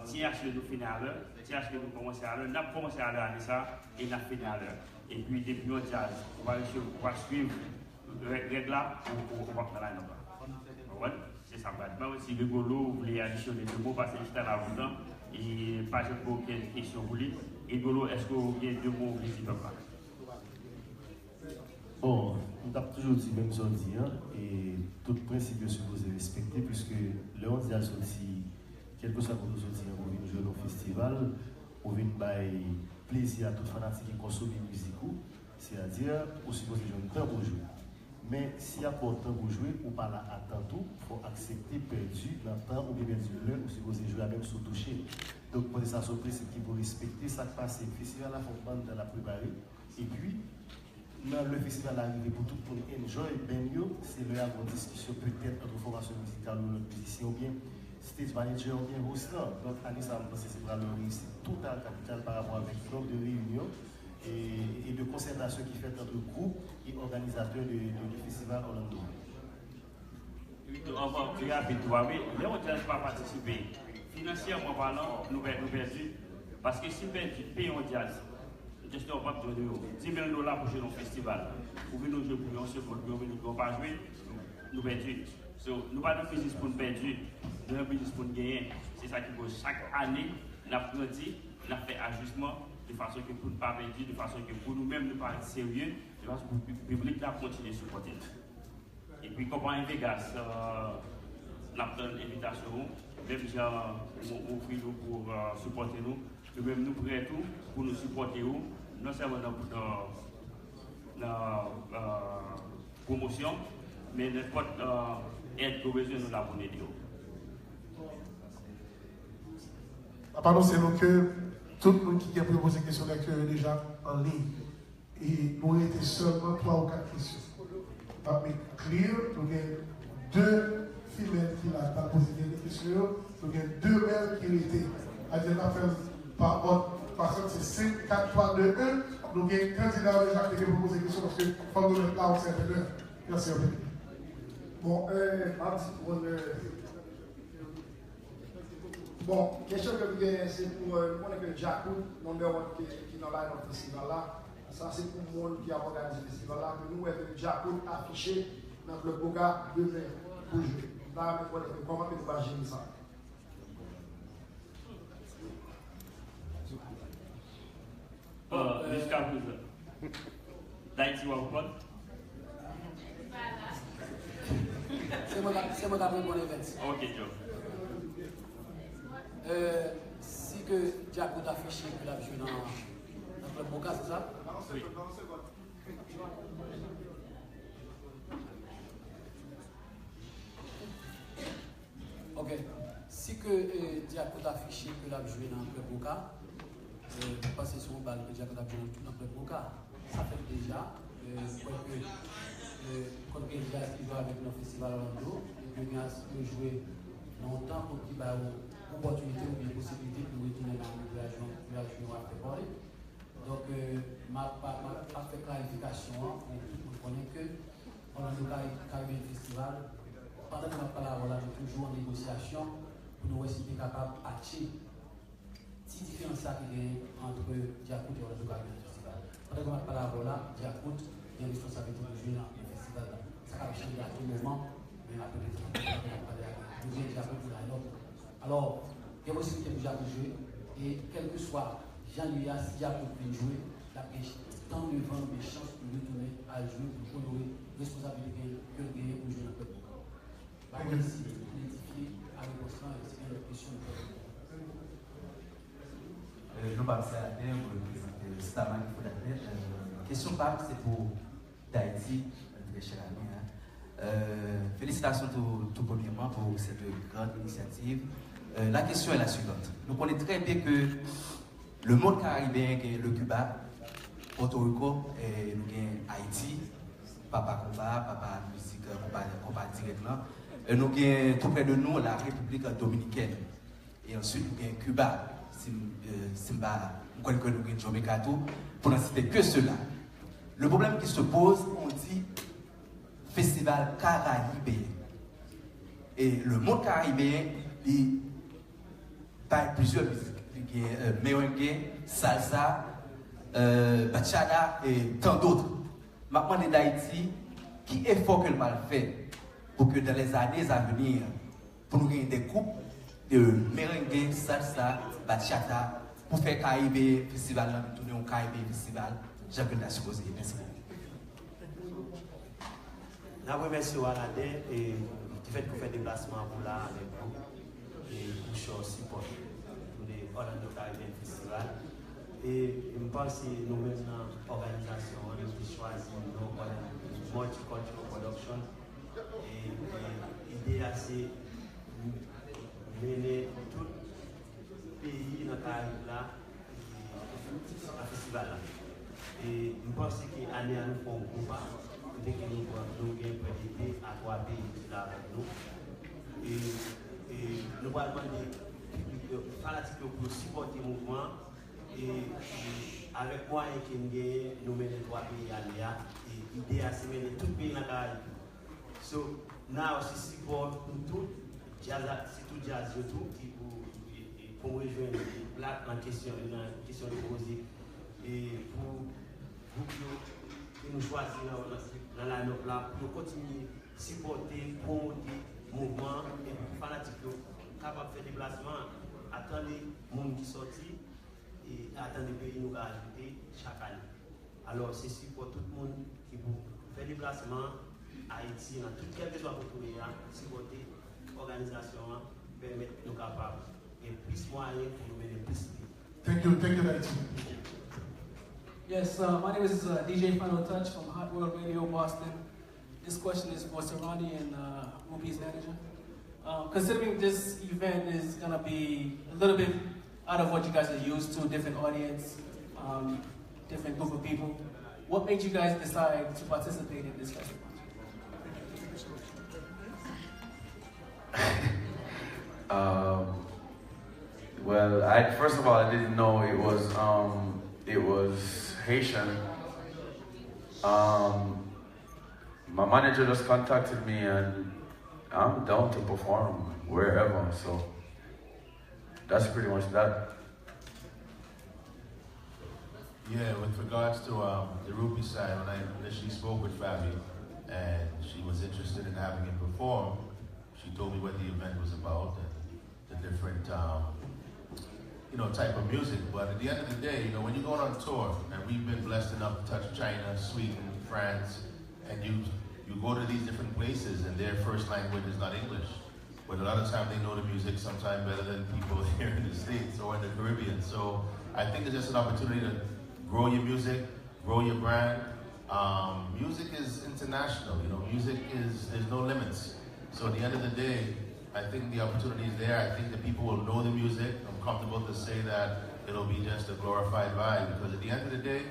T H ke nou fini alè, T H ke nou kòmanse alè, n ap kòmanse alè ane sa, e n ap fini alè. Epi depi yon djaz ou pa respe, ou pa swiv règ la, ou p ap nan line-up la. Konprann? Se sa m ka di. Mwen menm si Rigolo vle adisyone de mo, pase chita la lontan, e pa janm gen okenn kesyon pou li. Rigolo, èske w gen de mo w vle di pèp la? Bon, m t ap toujou di menm sa w di an, e tout prensip yo sipoze respekte, piske lè yon djaz soti, kèlkeswa kote w soti an, pou w vin jwe nan yon festival, ou vin bay plezi a tout fanatik ki konsome mizik ou, sètadi ou sipoze jwenn tan pou w jwe. Men si y ap ba w tan pou w jwe, ou pa la a tan tou, fò w aksepte pèdi nan tan oubyen pèdi lè ou sipoze jwe a menm si w touche. Donk pote sa se yon prensip ki pou respekte. Sa k pase, festival la fè yon bann tan l ap prepare, epi nan lè festival la rive pou tout moun enjoy band yo, se lè y ap gen yon diskisyon petèt ant yon fòmasyon mizikal ou yon lòt mizisyen oubyen stage manager oubyen host lan. Donk ane sa a m panse se pral yon reyisit total kapital pa rapò avèk nonb de reyinyon e, e de konsètasyon ki fèt ant gwoup e òganizatè de, de, de festival Orlando. Wi, tou, anvan, pi rapid tou a, wi. Lè yon djaz pa patisipe, finansyèman palan, nou pè-, nou pèdi. Paske si m pèdi, peye yon djaz, Chester, w p ap jwe deyò. Dis mil dola pou jwe nan yon festival. Ou vin ou jwe pou yon segonn, yon minit, ou pa jwe, nou pèdi. So, nou pa nan biznis pou n pèdi, nou nan biznis pou n genyen. Se sa ki koz chak ane, n ap grandi, n ap fè ajisman, de fason ke pou n pa pèdi, de fason ke pou nou menm, nou pa ret serye, de fason pou pi-, piblik la kontinye sipòte nou. Epi konpayi Vegas, euh, n ap tann envitasyon ou. Menm jan ou, ou ofri nou pou, euh, sipòte nou, nou menm nou prè tou pou nou sipòte ou, non sèlman nan, nan, nan, euh, pwomosyon, men nenpòt, euh, èd ke w bezwen, nou la pou n ede w. N ap anonse nou ke tout moun ki gen pou yo poze kesyon, nèg yo deja an liy. E nou rete sèlman twa ou kat kesyon. N ap make clear, nou gen de fimèl ki la, ki pral poze dènye kesyon yo. Nou gen de mèl ki rete. Adye, n ap fè l pa òd, pa sòt, se senk, kat, twa, de, en. Nou gen kandida yo deja ki te gen pou poze kesyon, paske fòk nou mèt la yon sèten lè. Mèsi anpil. Bon, euh, m ap di pou, euh, Bon, kesyon ke m genyen, se pou, euh, nou konnen ke Djakout number one ki, ki nan line-up festival la. Sa se pou moun ki ap òganize festival la, ke nou wè ke Djakout afiche nan Club Boca demen pou jwe. M ta renmen konnen ke kòman ke nou va jere sa. Euh, jiska prezan. Dayiti w ap pran? Se mwen k ap, se mwen k ap reponn, Evens. Ok, Joe. Euh, si ke Djakout afiche ke l ap jwe nan, nan Club Boca, se sa? Wi. Ok. Si ke, eh, Djakout afiche ke l ap jwe nan Club Boca, eh, m panse se yon bal ke Djakout ap jwe nan, nan Club Boca. Sa fèt deja. Eh, m kwè ke, eh, kòm gen djaz ki jwe avèk nan Festival Orlando, yo gen as yo jwe nan yon tan ki ba yo opòtinite oubyen posiblite pou yo retounen nan yon village, yon village, yon after party. Donk, euh, m ap, m ap, m ap fè klarifikasyon an pou tout moun konnen ke Orlando Cari-, Caribbean Festival, pandan ke m ap pale avè w la, nou toujou an negosyasyon pou nou wè si nou te kapab atche ti diferans sa ki genyen ant Djakout e Orlando Caribbean Festival. Pandan ke m ap pale avè w la, Djakout gen responsablite pou jwe nan, nan festival la. Sa ka chanje a tou moman, men apre prezan, pandan ke m ap pale avè w, nou gen Djakout nan line-up. Alò, gen posiblite pou Djakout jwe, e kèlkeswa jan li ye a, si Djakout vin jwe, l ap gen tan devan l oubyen chans pou l retounen al jwe, pou l onore responsablite ke l genyen pou l jwe nan Club Boca. Pa gen si nou edifye a repons lan, e si gen lòt kesyon nou fè. Euh, non pa m se Alain, mwen reprezante Stama ki fondatè. Euh, kesyon pa m, se pou Dayiti, euh, très cher ami, hein. Euh, félicitations tout, tout premièrement pour cette grande initiative. Euh, la question est la suivante. Nou konnen trè byen ke lemonn karibeyen gen le Cuba, Pòtoriko, e nou gen Ayiti, papa konba, papa mizik, euh, konba, konba dirèk lan. E nou gen tou prè de nou la République Dominicaine. E answit, nou gen Kiba, si m, euh, si m pa, m kwè ke nou gen Jamaica tou, pour n'en citer que cela. Le problème qui se pose, on dit festival caribéen. E lemonn karibeyen, li bay plizyè mizik. Li gen, euh, merengue, salsa, euh, bachata et tant d'autres. M ap mande Dayiti, ki efò ke l pral fè pou ke dans les années à venir, pou nou gen de koup de merengue, salsa, bachata, pou fè Caribe Festival la tounen yon Caribe Festival, jan ke l ta sipoze ye. Mèsi bokou. N ap remèsye w, Aladen, e difèt ke w fè deplasman an pou w la avèk nou, e pou show sipòt pou le Orlando Caribbean Festival. E m panse nou menm nan òganizasyon an, nou te chwazi non Orlando Multicultural Production. E, e ide a se mennen tout peyi nan Karayib la, e, nan festival la. E m panse ke ane a nou fè yon gwo pa, kote ke nou pran, nou gen prè de de a twa peyi ki la avèk nou. E, e nou pral mande piblik yo, fanatik yo pou yo sipòte mouvman an. E, e avèk mwayen ke n genyen, nou mennen twa peyi ale a. E ide a se mennen tout peyi nan Karayib. So, now se sipò nou tout, djaz, sitou djaz yo tou, ki pou, e, e, pou m rejwenn Black nan kesyon, nan kesyon li poze, e pou gwoup yo ke nou chwazi nan, nan, nan line-up la, pou yo kontinye sipòte, pwomote mouvman an, epi pou fanatik yo kapab fè deplasman an, ap tande moun ki sòti, e ap tande peyi nou ka ajoute chak ane. Alò, se sipò tout moun ki pou fè deplasman an, Ayiti, nan tout kèlkeswa kote w ye a, sipòte òganizasyon an, pèmèt nou kapab gen plis mwayen pou nou mennen plis peyi. Thank you, thank you, Haiti. Yes, uh, my name is uh, D J Final Touch from Hot World Radio Boston. This question is for Serani and uh, Ruby's manager. Um, considering this event is going to be a little bit out of what you guys are used to, different audience, um, different group of people, what made you guys decide to participate in this festival? Um, well, I first of all, I didn't know it was um, it was Haitian. Um, my manager just contacted me, and I'm down to perform wherever. So that's pretty much that. Yeah, with regards to um, the Ruby side, when I initially spoke with Fabi, and she was interested in having him perform, she told me what the event was about and the different, um, you know, type of music. But at the end of the day, you know, when you're going on tour, and we've been blessed enough to touch China, Sweden, France, and you you go to these different places, and their first language is not English. But a lot of times they know the music sometimes better than people here in the States or in the Caribbean. So I think it's just an opportunity to grow your music, grow your brand. Um, music is international, you know, music is, there's no limits. So at the end of the day, I think the opportunity is there. I think the people will know the music. I'm comfortable to say that it'll be just a glorified vibe because at the end of the day,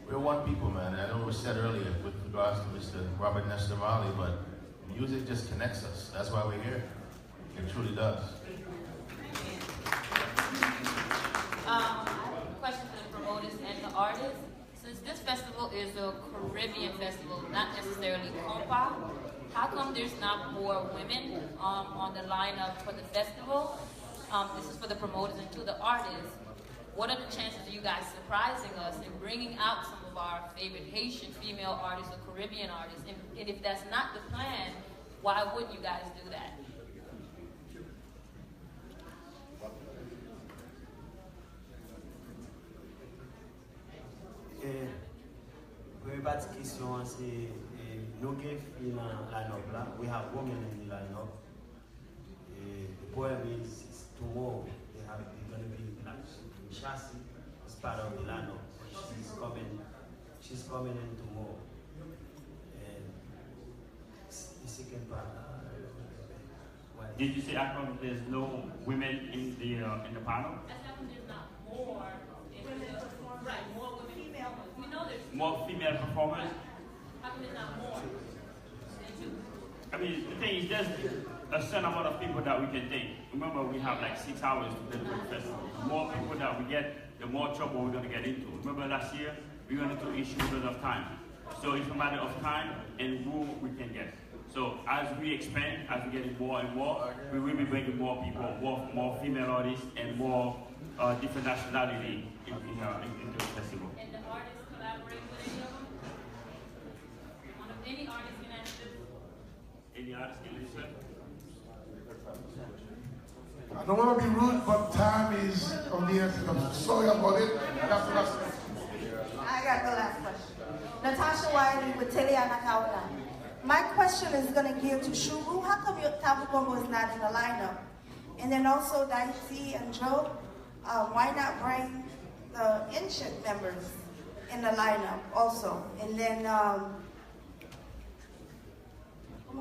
we're one people, man. And I know it was said earlier with regards to Mister Robert Nesta Marley, but music just connects us. That's why we're here. It truly does. Um, I have a question for the promoters and the artists. Since this festival is a Caribbean festival, not necessarily compa, how come there's not more women um, on the lineup for the festival? Um, this is for the promoters and to the artists. What are the chances of you guys surprising us and bringing out some of our favorite Haitian female artists or Caribbean artists? And, and if that's not the plan, why wouldn't you guys do that? Eh, premye pati kesyon an se eh, nou gen fi nan line-up la. We have women in the line-up. Eh, the poem is tomorrow. They have they're gonna be like Shasi is part of the line-up. She's coming. She's coming in tomorrow. And the second part. Uh, Did you say how come there's no women in the uh, in the panel? That's how come there's not more women performers. Right, more women female. We know there's more female performers. How come there's not more? I mean, the thing is, there's a certain amount of people that we can take. Remember, we have like six hours to build for the festival. The more people that we get, the more trouble we're going to get into. Remember last year, we went into issues because of time. So it's a matter of time and who we can get. So as we expand, as we get more and more, we will be bringing more people, more, more female artists and more uh, different nationality in, in, uh, in, in the festival. And the artists collaborate with any of them? One of any artist can answer this? Any artist can answer? I don't want to be rude, but time is of the essence. I'm sorry about it. That's the last question. I got the last question. Natasha Wiley with Tele Anacaona. My question is going to gear to Shuru. How come your Tabu Combo is not in the lineup? And then also Daiti and Joe, um, why not bring the ancient members in the lineup also? And then um, I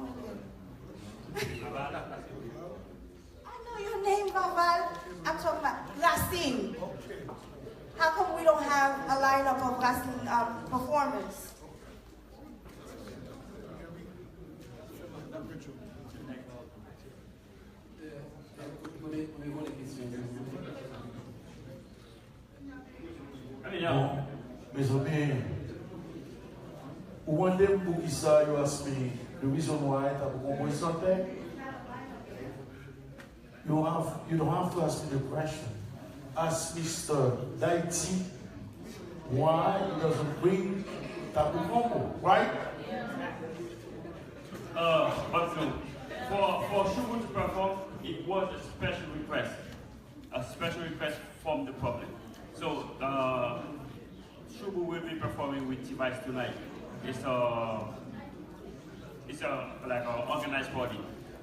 know your name, Vaval. I'm talking about Racine. How come we don't have a lineup of Racine um, performers? Bon, mezanmi, ou mande m poukisa you ask me the reason why Tabu Combo is not there? You don't have, you don't have to ask me the question. Ask Mister Daiti why he doesn't bring Tapu Combo, right? Uh, but no, for, for Shubu to perform, it was a special request. A special request from the public. So, uh, Shubu will be performing with T-Vice tonight. It's a, it's a like an organized party.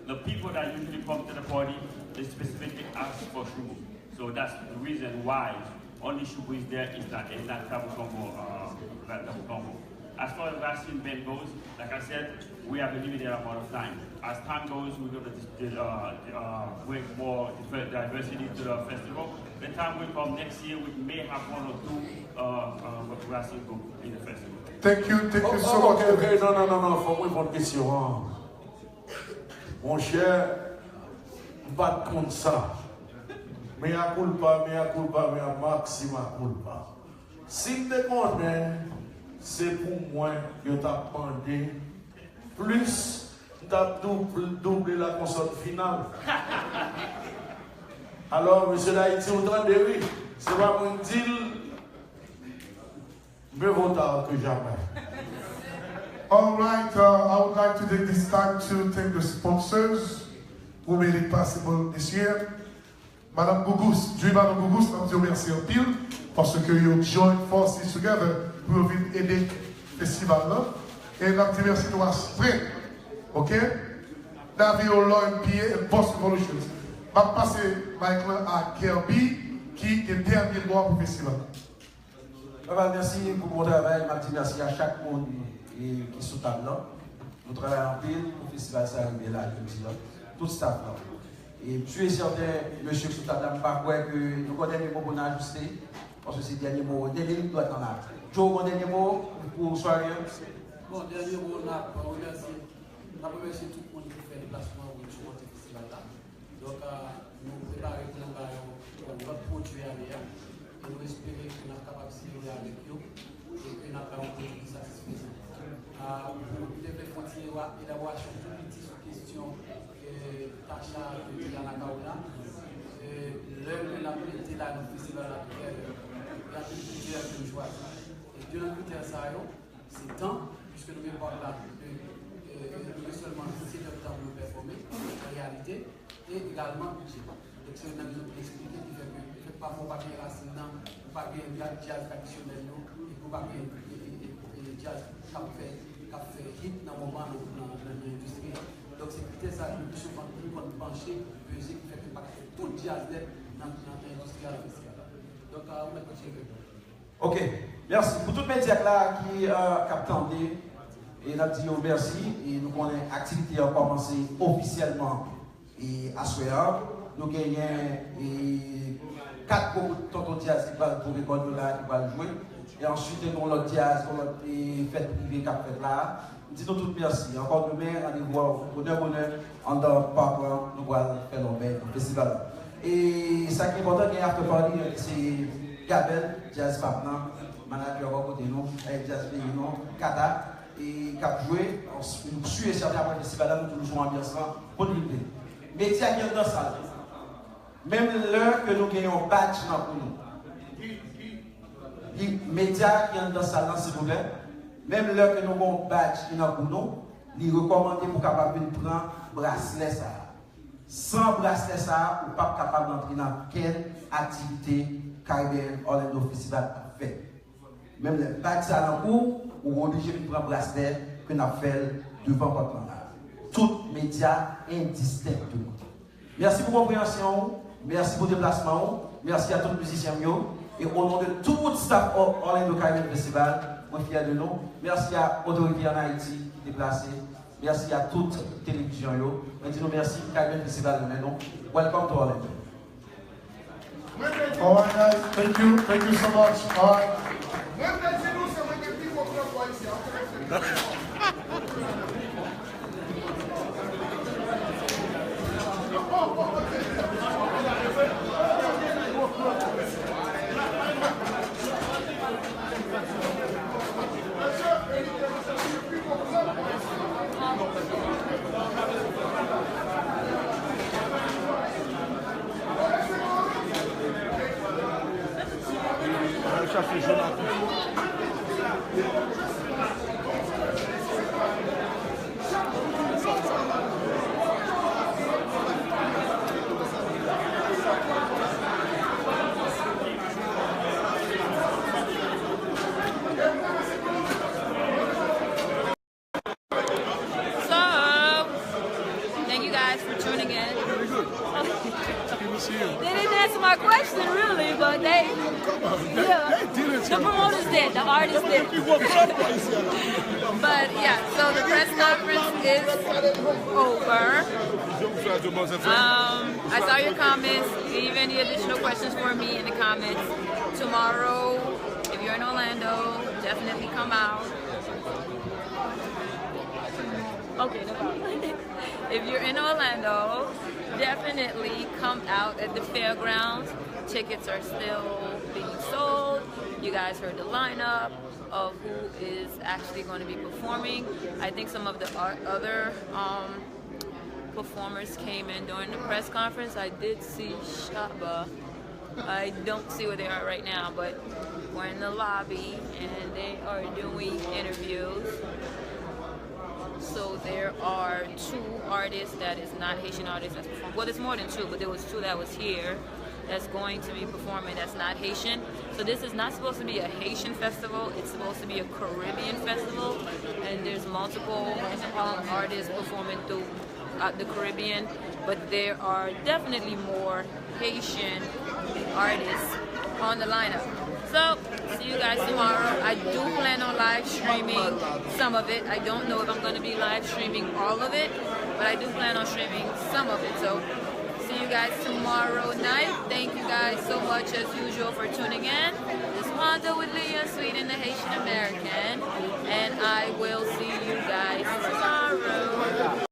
The people that usually come to the party, they specifically ask for Shubu. So that's the reason why only Shubu is there. It's not, it's not Tapu Combo, uh, not Tapu Combo. As far as Racine Band goes, like I said, we have a limited amount of time. As time goes, we're going to uh, uh, bring more diversity to the festival. The time will come next year, we may have one or two uh, uh, Racine group in the festival. Thank you, thank you so much. Ok, ok, non, non, non, non, fò mwen reponn kesyon an. Monchè, m pa t konn sa. Mea culpa, mea culpa, mea maxima culpa. Si m te konnen se pou mwen yo t ap mande plis, m t ap double, double la konsòn final. Alò, mesye Dayiti, ou tande, wi. Se pa mwen k di l, mieux vaut tard que jamais. All right, uh, I would like to take this time to thank the sponsors who made it possible this year. Madanm Gougous, Djouy Madanm Gougous, n ap di yo mèsi anpil paske yo join forces together pou yo vin ede festival la. E n ap di mèsi tou a Sprint, ok? Navio Law M P A and Boss Revolutions. M ap pase mic lan a Kerby ki gen dènye mo a pou festival la. Papa, mèsi pou bon travay. M ap di mèsi a chak moun e, ki sou tab lan. Nou travay anpil pou festival sa rive la jodi a. Tout staff lan. E m si e sèten, mesye ki sou tab la, m pa kwè ke nou gon dènye mo pou n ajouste. Paske se dènye mo, dènye liy dwat lan la. Joe, gon dènye mo pou sware an? Bon, dènye mo, n ap remèsye, n ap remèsye tout moun ki fè deplasman pou yo sipòte festival la. Donk, nou prepare pou n ba yo yon lòt pwodui ane a. E nou espere ke n ap kapab selebre avèk yo e ke n ap ba yo yon pwodui ki satisfezan. Pou nou te vle kontinye elaborasyon tou piti sou kesyon Tasha te di Anacaona, lè ke n ap mete la nan festival la, gen anpil kritè ke nou chwazi. E de nan kritè sa yo, se tan, piske nou gen pòt la, nou gen sèlman disèt èdtan pou nou pèfòme, an reyalite, e egalman bidjè. Donk, se youn nan rezon ki eksplike ki fè ke, ki fè ke pafwa ou pa gen rasin nan, ou pa gen djaz tradisyonèl yo, epi ou pa gen djaz k ap fè, k ap fè hit nan moman, nan, nan, nan endistri an. Donk, se kritè sa yo ki souvan ki konn panche beze ki fè ke nou pa ka fè tout djaz nèt nan, nan, nan endistri a, nan festival la. Donk, ou mèt kontinye fè. Ok, mèsi. Pou tout medya k la ki, k ap tande, e n ap di yo mèsi, e nou konnen aktivite an kòmanse ofisyèlman e aswè a. Nou genyen e kat gwo bout tonton djaz ki pral twouve kò l yo la, ki pral jwe. E answit, gen yon lòt djaz, yon lòt e fèt prive k ap fèt la. M di nou tout mèsi. Ankò demen, randevou a bonè bonè anndan pak lan, nou pral fè lòbèy nan festival la. E sa ki enpòtan, gen after party, se Gabel, djaz pa m nan, manadjè bò kote nou, avèk djaz peyi nou, Kata, e k ap jwe, m si e sèten apre festival la, nou toujou sou anbyans lan, pou n rive. Medya ki anndan sal, menm lè ke nou gen yon badj nan kou nou, Li, medya ki anndan sal lan, silvouplè, menm lè ke nou gen yon badj ki nan kou nou, li rekòmande pou w kapab vin pran braslè sa a. San braslè sa a, ou p ap kapab rantre nan kenn aktivite Caribbean Orlando Festival ap fè. Menm lè badj sa a nan kou w, ou oblije vin pran braslè ke n ap fè l devan pòt lan la. Tout medya endistenkteman. Mèsi pou konpreyansyon ou, mèsi pou deplasman ou, mèsi a tout mizisyen m yo, e o non de tout staff Orlando Caribbean Festival, mwen fyè de nou. Mèsi a otorite an Ayiti ki deplase, mèsi a tout televizyon yo. Mwen di nou mèsi, Caribbean Festival renmen nou. Welcome to Orlando. Alright guys, thank you, thank you so much. Alright. So, thank you guys for tuning in. Good to see you. They didn't answer my question, really, but they, yeah, the promoters did, the artists did. But yeah, so the press conference is over. Um, I saw your comments. Leave any additional questions for me in the comments. Tomorrow, if you're in Orlando, definitely come out. Okay, no problem. If you're in Orlando, definitely come out at the fairgrounds. Tickets are still being sold. You guys heard the lineup of who is actually going to be performing. I think some of the o- other um, performers came in during the press conference. I did see Shabba. I don't see where they are right now, but we're in the lobby and they are doing interviews. So there are two artists that is not Haitian artists that's performing. Well, there's more than two, but there was two that was here that's going to be performing that's not Haitian. So this is not supposed to be a Haitian festival. It's supposed to be a Caribbean festival, and there's multiple um, artists performing through uh, the Caribbean, but there are definitely more Haitian artists on the lineup. So, see you guys tomorrow. I do plan on live streaming some of it. I don't know if I'm going to be live streaming all of it, but I do plan on streaming some of it. So, see you guys tomorrow night. Thank you guys so much as usual for tuning in. This is Wanda with Leah Sweet and the Haitian American, and I will see you guys tomorrow.